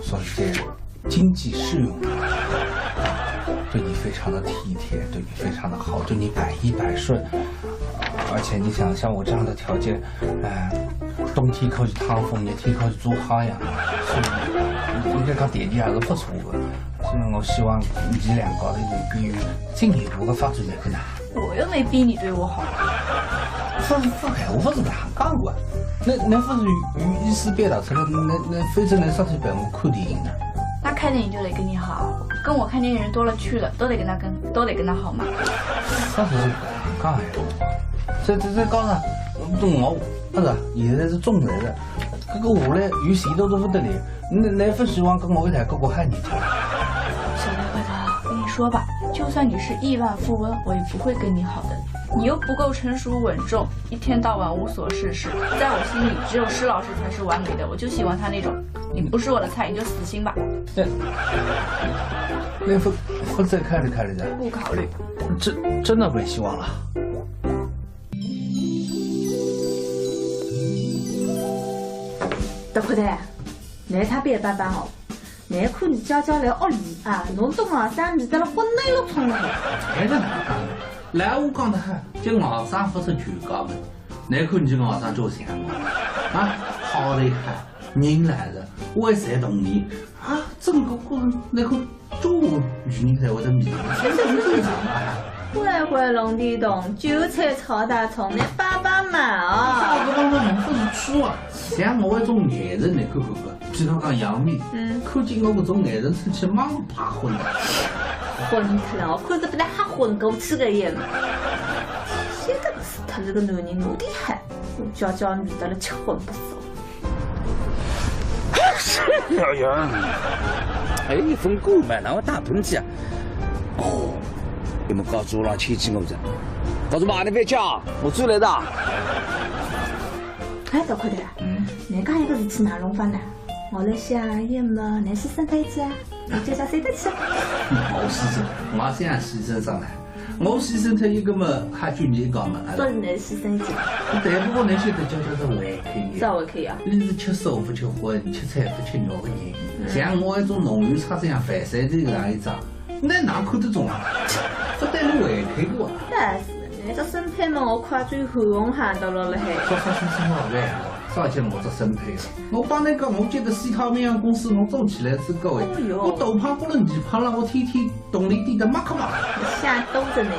说是这样，经济适用，对你非常的体贴，对你非常的好，对你百依百顺，而且你想像我这样的条件，哎，冬天可以趟风，热天可以做好呀，所以应该讲条件还是不错的。 所以我希望侬两家头有进一步的发展没困难。我又没逼你对我好。勿勿，我勿是搿能讲个。那那勿是有意思表达出来，那那反正那啥去陪我看电影呢？那看电影就得跟你好，跟我看电影人多了去了，都得跟他跟，都得跟他好嘛。啥事体讲闲话？这这这讲啥？我我勿是，现在是中罪了，搿个下来有前途得勿得了。你你勿希望跟我一道过过好日脚？小白头，我跟你说吧，就算你是亿万富翁，我也不会跟你好的。你又不够成熟稳重，一天到晚无所事事，在我心里只有施老师才是完美的，我就喜欢他那种。你不是我的菜，你就死心吧。 那那不不再考虑考虑的？不考虑。这真的没希望了。大块头，侬差别班班哦，侬看侬娇娇来屋里啊，侬懂啊，像侬在那昏头了冲了。哎，搿哪能讲呢？老话讲得好，叫外甥勿出舅家门，侬看侬外甥做像我啊，好得很。 人来了，我也侪同意啊，整个过程那个中午语音才会得迷，这很正常啊。乖乖龙地洞，韭菜炒大葱，侬帮帮忙啊。啥个帮帮忙，勿是吃啊。像我搿种眼神，侬看看看，譬如讲杨幂，嗯，看见我搿种眼神，出去马上拍昏了。昏脱了，我看着本来还昏过去个人嘛。现在不是，他这个男人有点狠，叫叫女的了，七荤八素。 哎呀，哎，一份工嘛，哪会打喷嚏啊？哦，你们告诉我让亲戚我着，告诉妈的别讲，我最来的。哎，大块头啊，嗯，侬讲一个事体哪弄法呢？我来想，要么侬牺牲脱一记啊，侬就叫谁得去啊？我牺牲，我先牺牲上来。 我牺牲脱一个嘛，还就侬一个嘛，啊。搿是侬牺牲一记。但不过侬晓得娇娇是胃口呀。啥胃口呀？伊是吃素不吃荤，吃菜不吃肉的人。嗯。像我搿种弄堂里向饭菜头搿样一只，侬哪看得中啊？勿对侬胃口个啊。但是，侬只身配嘛，我看最红红喊到了了嘿。啥啥啥啥啥个呀？啥叫我只身配啊？我帮侬讲，我接个西塔美容公司，我做起来是各位，哦哟。我头胖不能二胖了，我天天 动力低得没可能。想多着呢。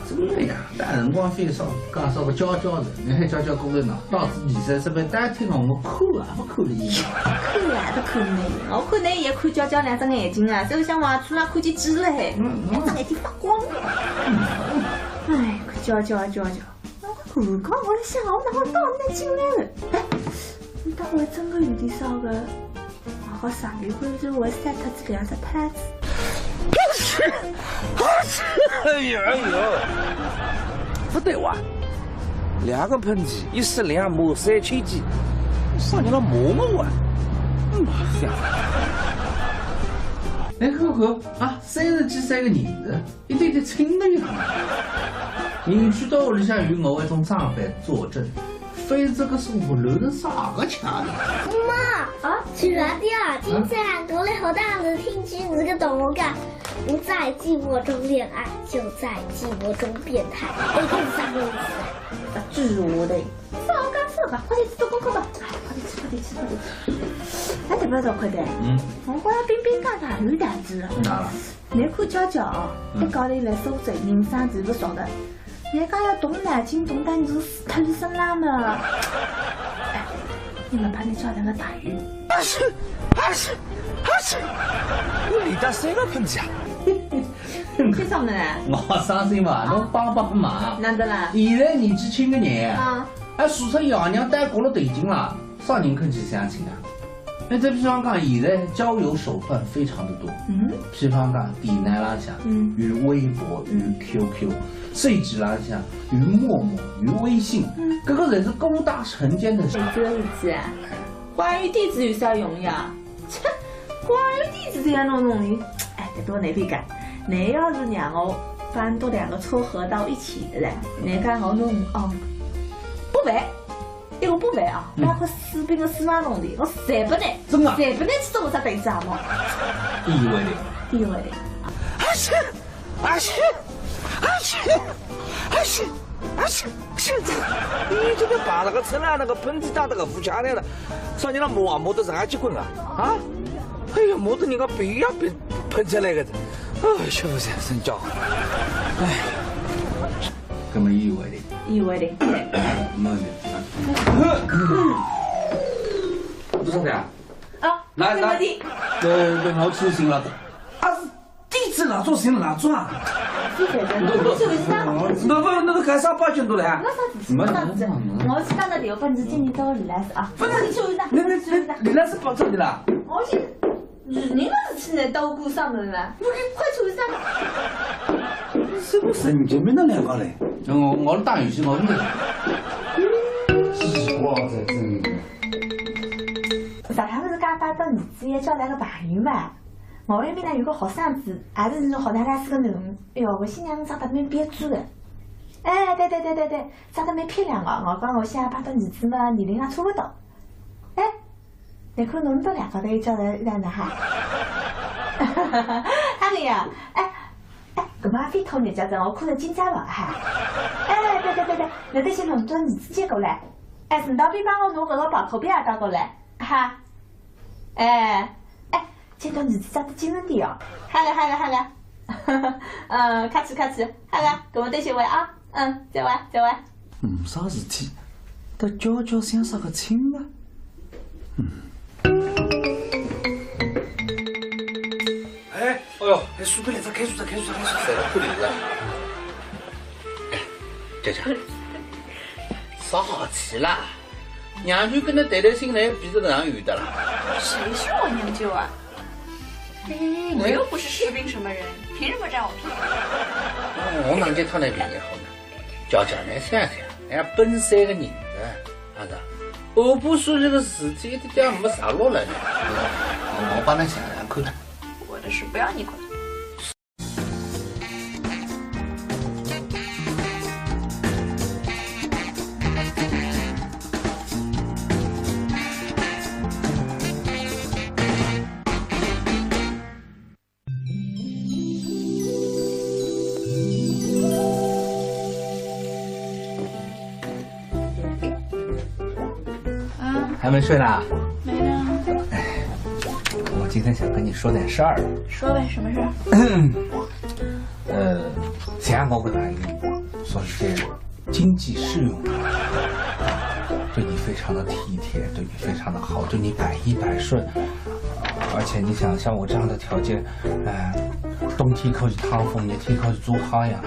真的呀，大辰光非说讲说个娇娇的，侬还娇娇过来呢，到此二三十岁，大家听我，我看啊，勿看了已经。看啊，勿看了，我看侬也看娇娇两只眼睛啊，就像往出来看见猪了嘿，嗯，嗯。两只眼睛发光。嗯。哎，看娇娇啊，娇娇。 我刚刚我在想，我哪会到那进来了？哎，你到底真的有点啥个？我好像有个是我晒脱这两只拍子。哎呀哎呀，不对哇！两个喷嚏，一十两，骂三千几，啥人来骂我啊？嗯，这样。哎，呵呵啊，三十几岁个人了， 一点点轻的呀。人去到屋里向有我搿种长辈作证，非这个生活乱成啥个腔调。妈，啊？是啊，今朝我来和大人听见这个同学讲，不在寂寞中恋爱，就在寂寞中变态。哎，这是啥个意思啊？啊，就是我的。少讲少讲，快点去做功课吧。哎，快点去，快点去，快点去。哎，对不起，快点。嗯。我要冰冰干干，有点子。哪了？ 侬看娇娇哦，嗯。一家头来苏州，人生地不熟的，人家要动脑筋，动得是头昏身浪嘛。哎，你们把你叫那个大鱼。啊是，啊是，啊是，我里搭三个喷嚏啊！为啥么呢？我伤心嘛，侬帮帮忙。哪能啦？现在年纪轻个人，啊。还说出爷娘带过了头颈了，啥人肯去相亲啊？ 那再比方讲，现在交友手段非常的多，嗯。比方讲，电脑浪向，嗯。有微博，有QQ，手机浪向有陌陌，有微信，嗯。搿个侪是各大神仙的。哎，这个日子啊，光有点子有啥用呀？切，光有点子这样弄弄的，哎，搿多难听个。侬要是让我单独两个撮合到一起的嘞，侬讲我弄哦，不会。 一个不会啊，嗯。包括士兵的司马龙的，我随便你，真的啊？随便你去做啥本事啊嘛。意外的。意外的。啊是，啊是，啊是，啊是，啊是，是，你这个把那个车辆那个喷嚏打那个副驾来了，上你那摸啊摸得上去滚啊，啊？哎呀，摸得人家鼻呀鼻喷出来个，哎，是不是？真叫，哎。搿么意外的。 意外的。没有，没有。多少钱啊？啊，来，来，没问题。呃，我吃行了。啊，是弟子蜡烛，行蜡烛啊？是这个，你去一下。那不，那个干啥八斤多了呀？没啥事体，没啥事体。我去打个电话，帮你今天找个李老师啊。不是，你去一下，那，那，你去一下。那李老师不找你了？我去，你那是现在到过上门了，我给快去一下。什么神经病的两个嘞？我，我打游戏，我们。是我在这里。 上趟勿是讲拜到儿子要交来个朋友嘛？我埃面呢有个学生子，也是侬学堂老师个囡儿，哎哟，我新娘长得蛮标致个。哎，对对对对对，长得蛮漂亮个，我讲我想拜到儿子嘛，年龄也差勿多。哎，侬看侬到两家头一家头一样的哈。哈个呀，哎，哎，搿么阿飞托人家子，我看着今朝了哈。哎，对对对对，侬得先弄张儿子接过来。哎，顺道边帮我拿搿个户口表也带过来，哈。 哎，哎，今朝儿子长得精神点哦。好了，好了，好了。嗯，客气，客气。好了，搿么多谢喂啊。嗯，再会，再会。没啥事体，搭娇娇相啥个亲嘛？嗯。哎，哎哟，哎，速度来，再开速，再开速，再开速。谁不理了？哎，娇娇，啥事体啦？ 娘舅跟侬谈谈心，侬还比得上有的啦。谁是我娘舅啊？哎，我又不是士兵什么人，凭什么占我便宜？嗯，我哪能占侬便宜好呢？娇娇，侬想想，人家奔三个人了，啊是，我不说这个事体，一点没啥落了呢。我，我帮侬想想看。我的事不要你管。 啊？还没睡呢？没呢。哎，我今天想跟你说点事儿。说呗，什么事儿？呃，前两个月来，说是这经济适用，对你非常的体贴，对你非常的好，对你百依百顺，而且你想像我这样的条件，哎，冬天可以趟风，热天可以做哈呀，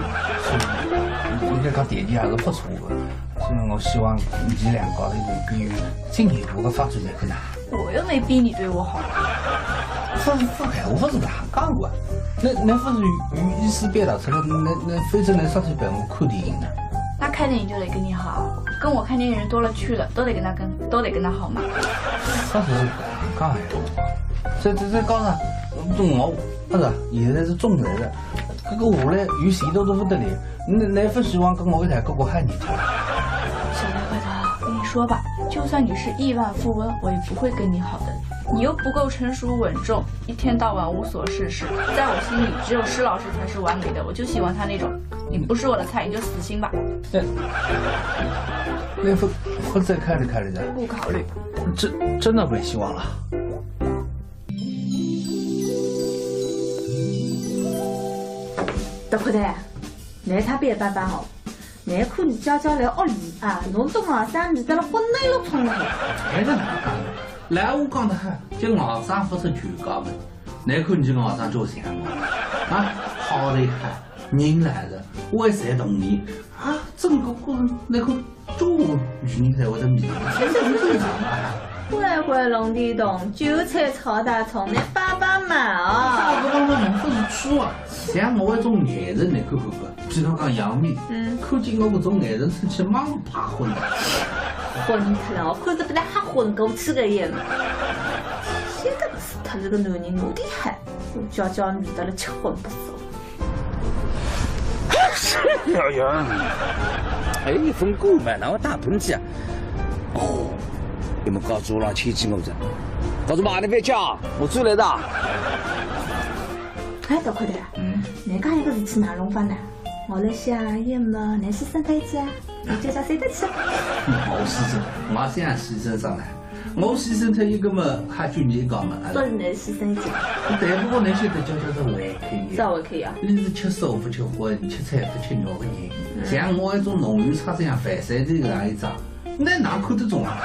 所以应该讲条件还是不错的。 所以我希望㑚两家头能够有进一步的发展，对勿啦？我又没逼你对我好。勿，勿，哎，我勿是搿样讲个。那，那勿是有，有意思表达出来，那，那反正那啥时候陪我看电影呢？那看电影就得跟你好，跟我看电影人多了去了，都得跟他跟，都得跟他好嘛。啥是搿样讲闲话？这，这，这讲啥？我，勿是，现在是中财了，搿个下来有前途得勿得了。 那，那勿希望跟我一道过过好日脚。小白块头，我跟你说吧，就算你是亿万富翁，我也不会跟你好的。你又不够成熟稳重，一天到晚无所事事。在我心里，只有施老师才是完美的，我就喜欢他那种。你不是我的菜，你就死心吧。那，那勿，勿再考虑考虑的？不考虑。这，真的没希望了。 大块头，侬也太板板哦！侬看侬娇娇辣屋里啊，弄得外甥迷得了昏头了冲了。还是哪能讲呢？老话讲得好，叫外甥勿出舅家门。侬看侬这个外甥做相嘛，啊，好厉害，人来了，我也侪同意啊，整个过程侬看 中午女人才会得迷，这是正常啊。乖乖龙地洞，韭菜炒大葱，侬帮帮忙哦。啥个帮帮忙？勿是吃啊，像我这种男人，侬看看看，比方讲杨幂，嗯，看见我搿种男人生气，马上拍昏的。昏脱了，我看着本来还昏过去个人。现在不是他这个男人有点害，我娇娇迷得了七荤八素。 哎呀，哎，风过嘛，哪会打喷嚏啊？哦，你们告诉我让天气我着，告诉马上别讲，我追来的。哎，大块头啊，嗯，侬讲一个事体哪弄法呢？我来想，要么侬牺牲脱一记啊，侬就叫谁得去？我牺牲，我先牺牲上来。 我牺牲脱一个嘛，还就侬讲嘛，啊，倒是侬牺牲一记。但不过侬晓得娇娇是胃口呀。啥胃口呀？伊是吃素不吃荤，吃菜不吃肉个人。嗯。像我这种农民出身啊，饭山头搿样一张，侬哪看得中啊？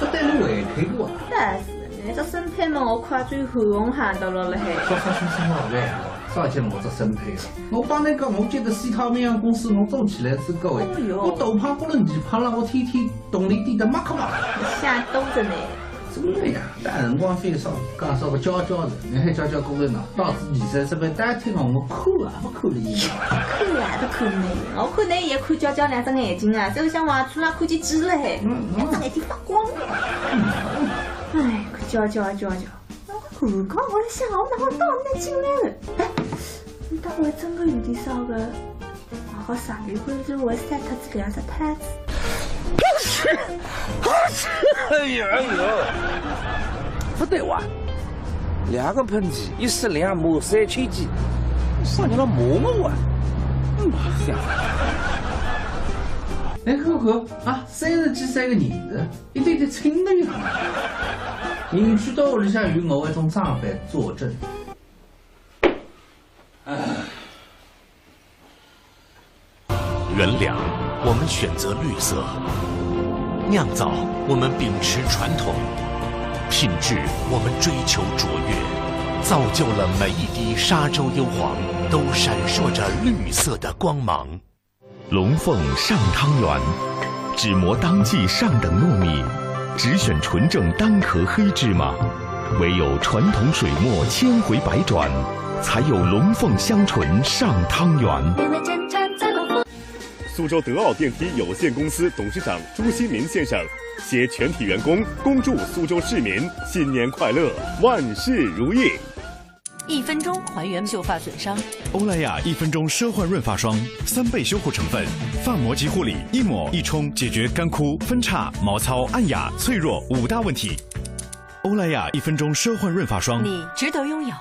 勿对侬胃口个啊。但是侬只身配嘛，我看最后红喊到了了嘿。啥啥啥啥啥，啥叫我只身配了？我帮侬讲，我搿个西塔民航公司我做起来是各位，哦哟。我头拍过了，二拍了，我天天动力低得马克马克。吓兜着呢。真的呀，但辰光费少，讲少个交交的，侬还交交过来呢，到此二三十万，大家听讲我看啊，不看了已经。看啊，不看呢，我看侬也看交交两只眼睛啊，就像往出来看见猪了嘿，嗯嗯。两只眼睛发光。哎，看交交交交。 我刚刚我来想，我哪能到那进来了？哎，你到底真的有点少个？我好上一回是我晒脱这两只太子。哎呀哎呀，不对哇！两个喷嚏，一室两马三千几，啥人来骂我啊？妈呀！哎，呵呵啊，三十几岁个儿子， 一点点轻的呀。你去到屋里向有我一种长辈作证。原谅，我们选择绿色；酿造，我们秉持传统；品质，我们追求卓越。造就了每一滴沙洲优黄，都闪烁着绿色的光芒。 龙凤上汤圆，只磨当季上等糯米，只选纯正单壳黑芝麻，唯有传统水磨千回百转，才有龙凤香醇上汤圆。苏州德奥电梯有限公司董事长朱新民先生携全体员工恭祝苏州市民新年快乐，万事如意。 一分钟还原秀发损伤。欧莱雅一分钟奢换润发霜，三倍修护成分，发膜及护理，一抹一冲解决干枯、分叉、毛糙、暗哑、脆弱五大问题。欧莱雅一分钟奢换润发霜。你值得拥有。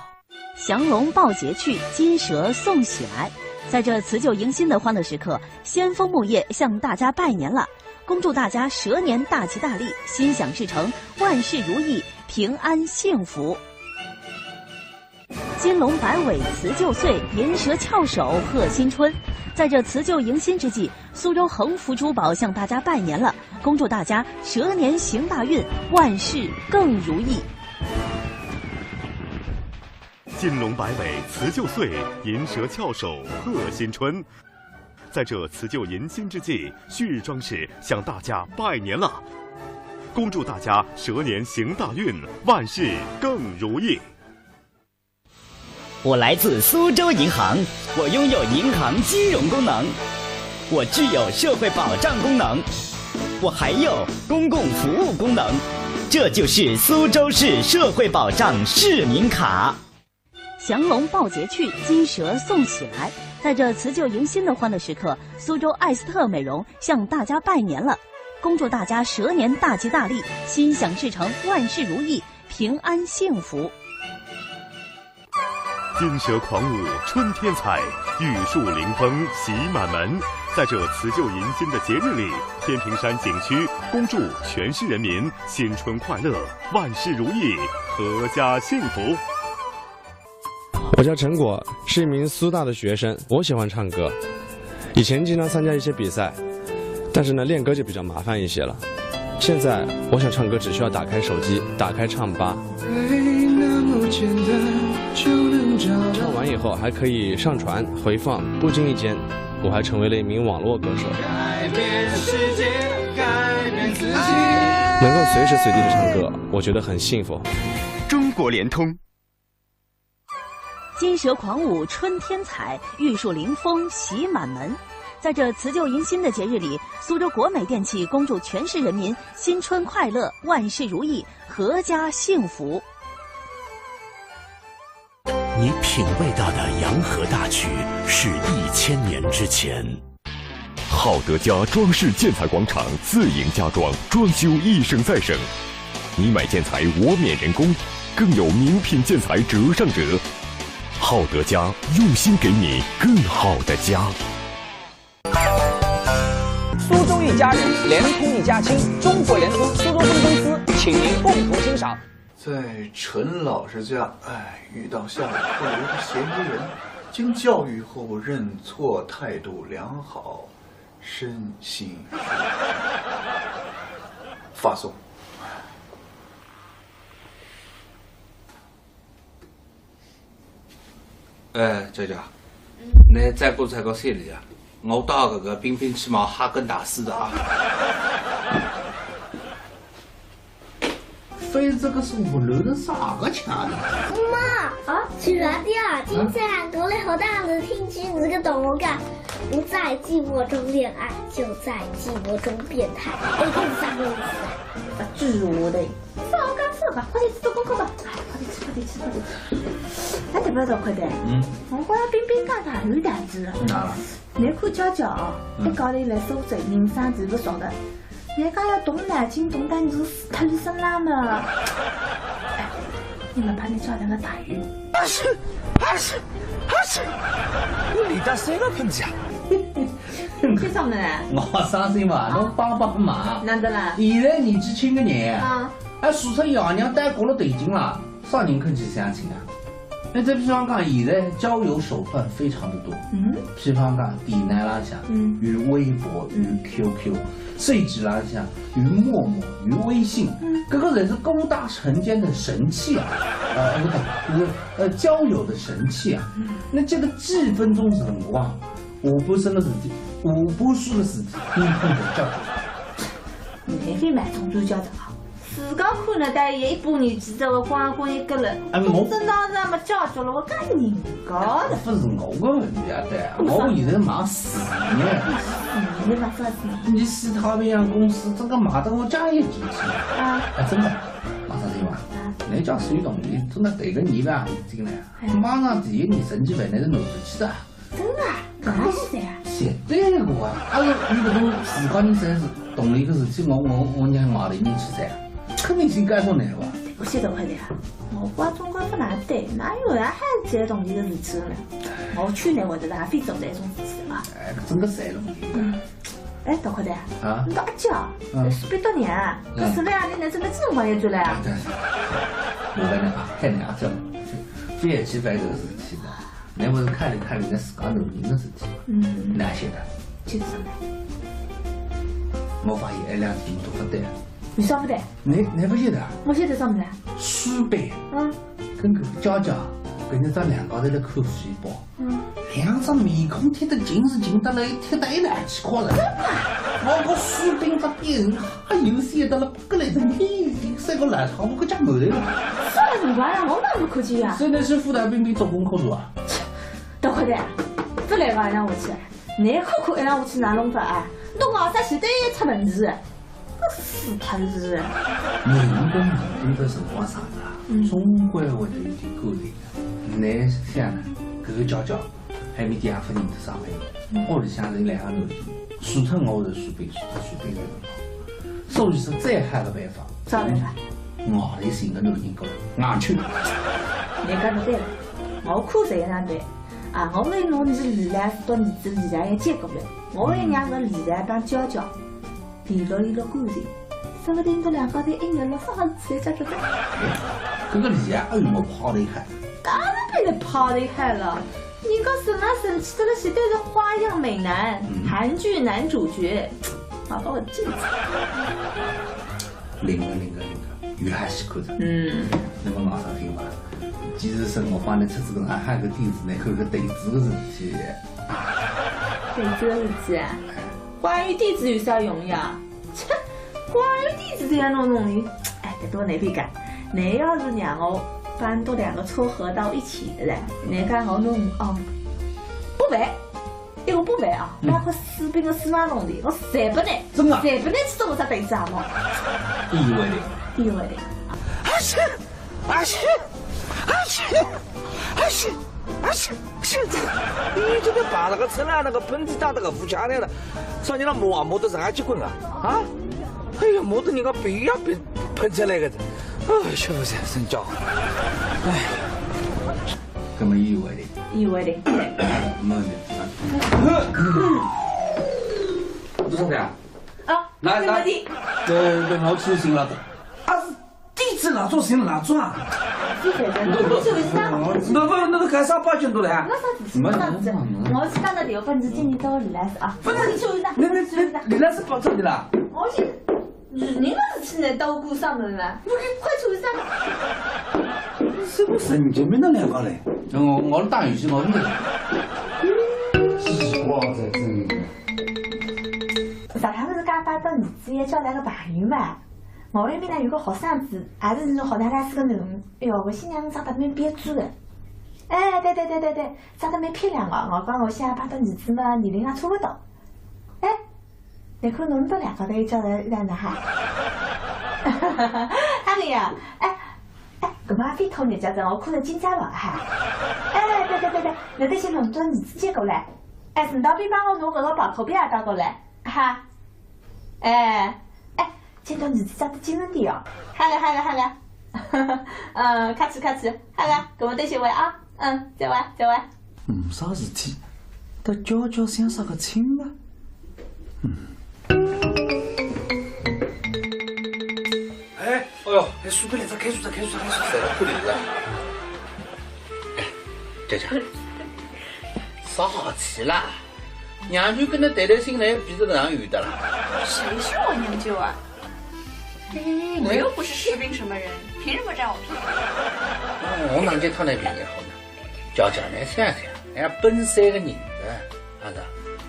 降龙抱节去，金蛇送喜来。在这辞旧迎新的欢乐时刻，先锋木业向大家拜年了，恭祝大家蛇年大吉大利，心想事成，万事如意，平安幸福。 金龙摆尾辞旧岁，银蛇翘首贺新春。在这辞旧迎新之际，苏州恒福珠宝向大家拜年了，恭祝大家蛇年行大运，万事更如意。金龙摆尾辞旧岁，银蛇翘首贺新春。在这辞旧迎新之际，旭日装饰向大家拜年了，恭祝大家蛇年行大运，万事更如意。 我来自苏州银行，我拥有银行金融功能，我具有社会保障功能，我还有公共服务功能，这就是苏州市社会保障市民卡。降龙抱节去，金蛇送喜来。在这辞旧迎新的欢乐时刻，苏州艾斯特美容向大家拜年了，恭祝大家蛇年大吉大利，心想事成，万事如意，平安幸福。 金蛇狂舞春天彩，玉树临风喜满门。在这辞旧迎新的节日里，天平山景区恭祝全市人民新春快乐，万事如意，阖家幸福。我叫陈果，是一名苏大的学生，我喜欢唱歌。 以前经常参加一些比赛，但是呢，练歌就比较麻烦一些了。现在我想唱歌，只需要打开手机，打开唱吧。唱完以后还可以上传回放，不经意间，我还成为了一名网络歌手。能够随时随地的唱歌，我觉得很幸福。中国联通。 金蛇狂舞春天彩，玉树临风喜满门。在这辞旧迎新的节日里，苏州国美电器恭祝全市人民新春快乐，万事如意，阖家幸福。你品味大的洋河大曲是一千年之前。 好德家装饰建材广场自营家装，装修一省再省。你买建材我免人工，更有名品建材折上折。好德家用心给你更好的家。苏州一家人，联通一家亲，中国联通苏州分公司，请您共同欣赏。 在陈老师家，哎，遇到下雨不留的嫌疑人，经教育后认错，态度良好，身心发松。哎，娇娇，侬再过再过三里啊，我带搿个冰冰去买哈根达斯的啊。非这个生活乱成啥个腔调？妈，啊？去哪里啊？今天过来和大人听句这个懂我干，不在寂寞中恋爱，就在寂寞中变态。哎，这是啥个意思啊？啊，就是我的。 啥个啥个，快点去做功课吧。哎，快点去，快点去，快点去。哎，对不对，快点。嗯。我觉着冰冰讲得有道理。哪了？侬看娇娇啊，嗯。一家头来苏州，人生地不熟的，人家要动脑筋，动得你是头身浪嘛。哎，你们把你叫来个大鱼。啊是，啊是，啊是，我里搭三个喷子啊。 这上面来。我伤心嘛，侬帮帮忙。哪能啦？现在年纪轻个人，啊。哎，除脱爷娘带过了头颈了，啥人肯去相亲啊？那再比方讲，现在交友手段非常的多。嗯。比方讲，电脑浪向，嗯。有微博，有QQ，手机浪向有陌陌，有微信，嗯。搿个侪是高大成奸的神器啊！呃，不对，就是，呃，交友的神器啊。嗯。那这个几分钟辰光， 下半生个事体，下半世个事体，你看看叫啥？侬还蛮中意叫啥啊？自家看了，但也一把年纪，这个光光一个了，哎，我总是当然没叫叫了，我讲人家的。不是我个问题啊，对啊，我现在忙事业。事业嘛，啥事业？你是太平洋公司这个忙得我家也进去。啊。啊，真的，马上就完。啊。人家水桶里真的得个你吧，进来啊，哎。马上第一年升级为那个六十七的。 真的啊？搿么现在啊？现在个啊，阿拉有搿种自家人生是同理个事体，我我我让外头人去噻，肯定是该种难吧？我晓得快点啊，我刮中国不难对，哪有人还在同理个事体呢？我去年我的还非做这种事体啊。哎，真个三种理。嗯。哎，大块的，啊？你个阿姐啊，嗯。是不是多年啊？嗯。搿是不是啊？你能真的这种关系出来啊？对。我跟你讲，太难了，这种非也去办这个事体的。 那我是看了看人家自家男人的事体，嗯。哪些的？就是啥呢？我发现哎，两个人都不对。为啥不对？你，你不晓得啊？我晓得啥么子啊？书本。嗯。跟搿个娇娇，跟人家两家头在看书报。嗯。两张面孔贴得近是近得来，贴得一来去快了。真的啊？我个书本这边人还有些得了 搿来是你三个烂桃花搿家没得了。啥辰光呀？我哪能看见呀？现在是副大兵兵做功课是吧？大块的，勿来个让我去，侬看看让我去哪弄法啊？侬搞啥事体出问题？搿死头子！人跟人跟个辰光长了，嗯。总归会得有点感情的。侬想呢？搿个娇娇 还没地方勿认得啥个人，屋里向是两个囡儿，除脱我是水兵，除脱水兵是勿好。所以说最好的办法，啥办法？外头寻个男人过来，硬求。侬讲得对了，我看谁也难对。啊，我会弄你是李兰，到你这李兰也见过了，我会让个李兰帮娇娇 联络联络感情，说不定搿两家头一日了啥事体侪解决脱。搿个李安哎哟，我怕得很。当然比侬怕得很了，人家什么神气得了，绝对是花样美男，嗯。韩剧男主角，好把我气死。灵个灵个灵个，有还是可以。嗯。那么马上听吧，其实是我帮侬出这个暗号个点子，那个个对子个事体。对子个事体啊？哎。 关于点子有啥用呀？切，关于点子这样弄弄的，哎，得多难比干。侬要是让我搬到两个撮合到一起的嘞，侬讲我弄哦，不办，一个不办啊，嗯。包括水兵个死马弄的，我侪不能，真的啊？侪不能去做我啥对子啊么？意外的。意外的。啊，是。 阿西，阿西，阿西，阿西，你这个把那个车辆那个喷子打那个无价的了，上你那摩摩托上去滚啊？啊？哎呀，摩托人家别呀别喷出来个，哎，是不是真叫？哎，搿么意外的。意外的。没问题。多少钱啊？啊，来来，这个地。这这老鼠行了。啊，是 点子蜡烛寻蜡烛啊？是这个，侬去一趟。侬勿，侬搿啥八九度了啊？那啥子？那啥子？我去打个电话，你今天到里来是啊？不是，你去一趟，那那你去一趟。那李老师跑这里了？我去，你那是现在到顾上门了，我给快去一趟。什么神经病的两个嘞？我我打游戏我们。奇怪，这真的。上趟是讲拜到儿子要交来个朋友嘛，我那边呢有个学生子，也是侬学堂老师个囡儿，哎哟，我新娘长得蛮标致的。哎，对对对对对，长得蛮漂亮哦，我讲我想拜到儿子嘛，年龄也差不多。哎， 你看侬到两个头一家头一样的哈。阿妹呀，哎，哎，搿么阿飞托你家长，我看了金家了哈。哎，对对对对，侬得先弄张儿子接过来。哎，顺道边帮我弄搿个宝口表也带过来哈。哎，哎，见到儿子家的精神点哦。好了好了好了。嗯，客气客气，好了，搿么多谢喂啊。 嗯，再会，再会。没啥事体，搭娇娇相啥个亲吧？嗯。哎，哎哟，哎，随便来只，开除只，开除只，开除只。谁来看你了？哎，娇娇，啥好气啦？娘舅跟侬谈谈心，哪有比这个更远的啦？谁是我娘舅啊？哎，我又不是士兵什么人，凭什么占我便宜？嗯，我哪能就占侬便宜好呢？ 娇娇，侬想想，人家奔三个人了，啊是吧？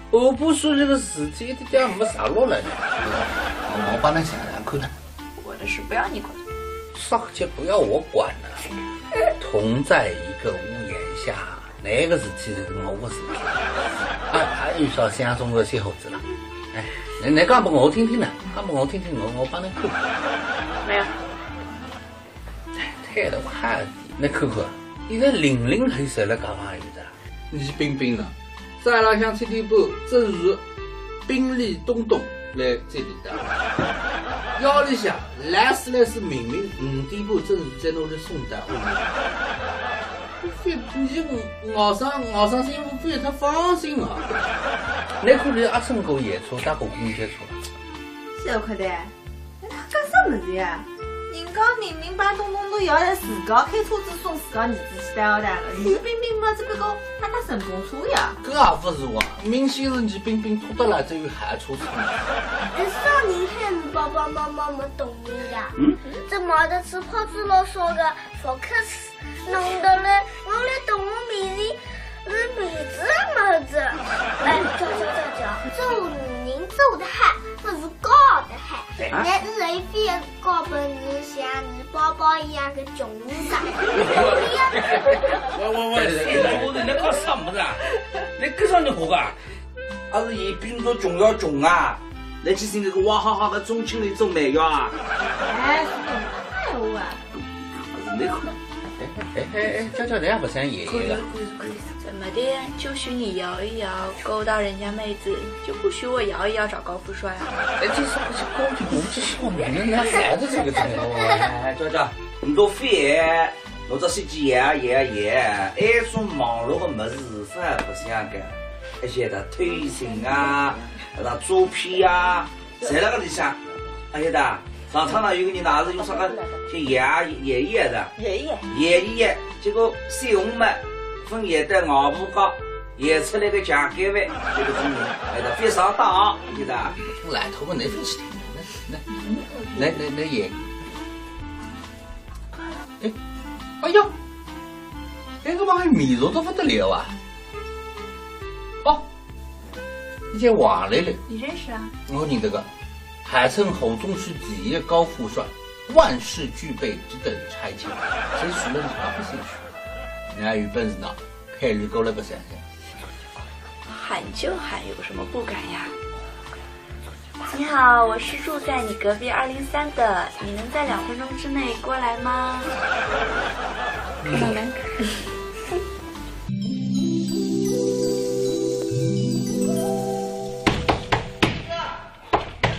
我不说这个事体一点没啥落来呢。我我帮侬想想看呢。我的事不要你管。啥叫不要我管呢？同在一个屋檐下，哪个事体是我的事体？啊，还有啥想中个小伙子了？哎，侬侬讲拨我听听呢，讲拨我听听，我我帮侬看。没有。 太太都看，侬看看，现在零零后侪来交朋友的。倪冰冰呢，早浪向七点半准时冰里咚咚来接侬的。夜里向来是来是明明五点半准时在侬屋里送的。我非，你我熬上熬上是因为非常放心啊。侬看侬阿春哥也出，搭过公交车了。小块的， 侬讲啥物事呀？人家明明帮东东都要来自家开车子送自家儿子去带学堂了，倪冰冰嘛只不过搭搭顺风车呀。搿也勿是哇，明显是倪冰冰拖得来只有好车子。哎，啥人喊侬爸爸妈妈没同意呀？嗯？这买得起泡子老少个福克斯 弄得来，我来同我面前是面子没子。哎，娇娇娇娇，做女人做得好，不是教得好。哎，啊？侬是一非要教本事像你爸爸一样的穷人家。喂喂喂，我的那个什么的，那个上你活个？ 还是伊比侬穷要穷啊？来去寻搿个哇哈哈个中青楼做媒呀？哎，是搿能讲闲话啊？还是那个，哎哎哎，娇娇，侬也勿像爷爷个。可以可以可以，怎么的？就许你摇一摇，勾到人家妹子，就不许我摇一摇找高富帅啊？哎，这是不是高级国际少女呢？哪来的这个这个？哎，娇娇，侬都非 侬只手机摇啊摇啊摇啊，埃种网络个物事啥也勿想个，而且个偷情啊，啥诈骗啊，侪辣搿里向。而且个，上趟呢有个人呢，也是用啥个去摇啊摇一摇的，摇一摇。摇一摇，结果小红帽分摇到外婆家，摇出来个强奸犯，搿个种人，哎，非常大啊，晓得伐？来，头发哪分去听？那那那那也。 哎，哎呀，哎，搿帮面熟得勿得了啊！哦，一见王来了。你认识啊？我认得个，号称河东区第一高富帅，万事俱备，只等拆迁。谁除了你还不兴趣？你还有本事呢，开路过来个想想。喊就喊，有什么不敢呀？ 你好，我是住在你隔壁二零三的，你能在两分钟之内过来吗？看到没？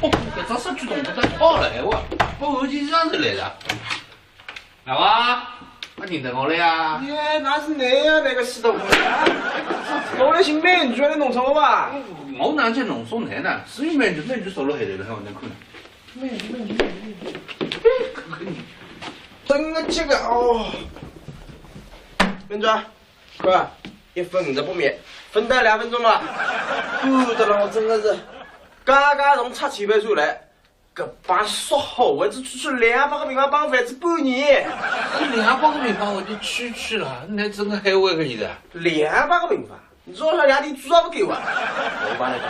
哦，搿只手机动作太快了，哎，我，我耳机上是来了。 老王，侬认得我了呀？耶，那是侬呀，那个死头鬼啊！侬来寻美女来弄错了吧？我哪能弄错侬呢？是有美女，美女手里还有，还有侬看。美女，美女，美女。真的这个哦。美女，快，一分五十八秒，分到两分钟了。不得了，我真的是，刚刚从拆迁办出来。搿帮说好的，只区区两百个平方，帮房子半年。两百个平方我就区区了，那真的还会个意思啊？两百个平方，侬是两地租也不够啊？我帮侬讲，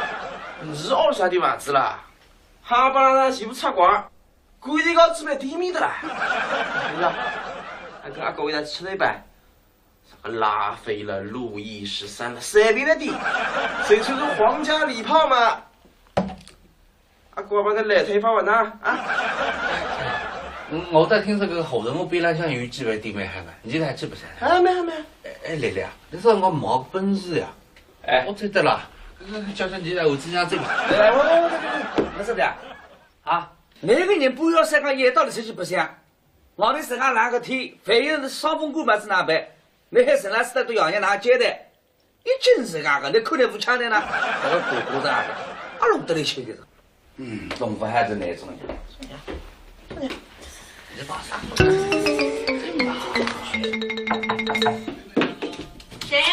侬是屋里向的房子啦，哈巴拉拉全部拆光，关键搞置办店面的啦，是不是？还跟阿哥一道吃了一半。 什么拉菲了、路易十三了，随便的地，谁吹出皇家礼炮嘛？啊，我把个烂腿放完呐，啊？嗯，我在听这个后头，我边浪向有几位弟妹喊的，你这还吃不下？啊，没有没有。哎，丽丽啊，你说我没本事呀？哎，我知道了，教教你来，我这样这个。来，我我我我我这边啊，啊，那个人不要三讲也到底是不像。 外头实梗冷个天，万一是伤风感冒子哪办？侬喊陈老师到到爷娘哪交代？一径是介个，侬看侬勿腔调呢？搿个哥哥是阿个，阿弄得来吃力个。嗯，弄勿好是哪种人？你把啥？谁呀？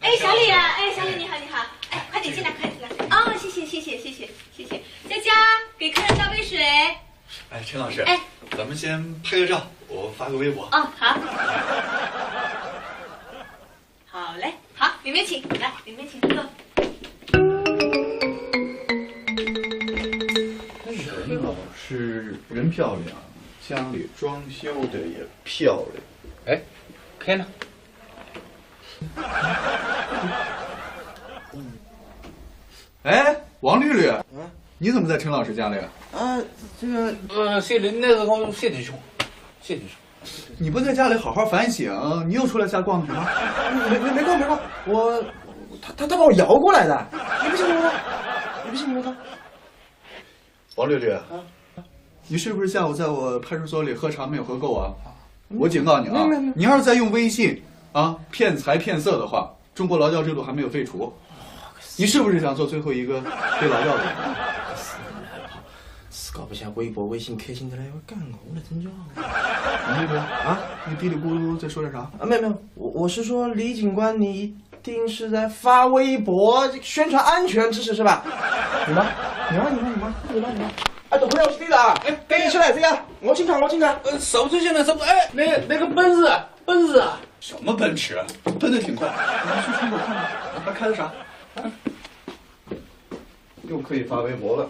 哎，小李呀，哎，小李你好，你好，哎，快点进来，快点进来。哦，谢谢，谢谢，谢谢，谢谢。佳佳，给客人倒杯水。哎，陈老师，哎，咱们先拍个照，我发个微博。哦，好。好嘞，好，里面请，来，里面请坐。陈老师人漂亮，家里装修的也漂亮。哎，开呢？ 哎，王绿绿，你怎么在陈老师家里？啊，这个呃，谢林那个我谢弟兄，谢弟兄。你不在家里好好反省，你又出来瞎逛什么？没没没逛没逛，我他他他把我摇过来的，你不信你问他，你不信你问他。王绿绿，你是不是下午在我派出所里喝茶没有喝够啊？我警告你啊，你要是再用微信啊骗财骗色的话，中国劳教制度还没有废除。你是不是想做最后一个被劳教的人？自家不想微博、微信开心的来要干我了，真叫。王绿绿啊，你嘀里咕噜在说点啥？啊，没有没有，我我是说李警官，你一定是在发微博宣传安全知识是吧？你吗？你吗？你吗？你吗？你吗？你吗？哎，等会儿我是对的啊！哎，赶紧吃来这个，我请客，我请客。呃，手最近的什么？哎，那那个奔驰，奔驰啊！什么奔驰？奔得挺快。你去窗口看看，他开的啥？又可以发微博了。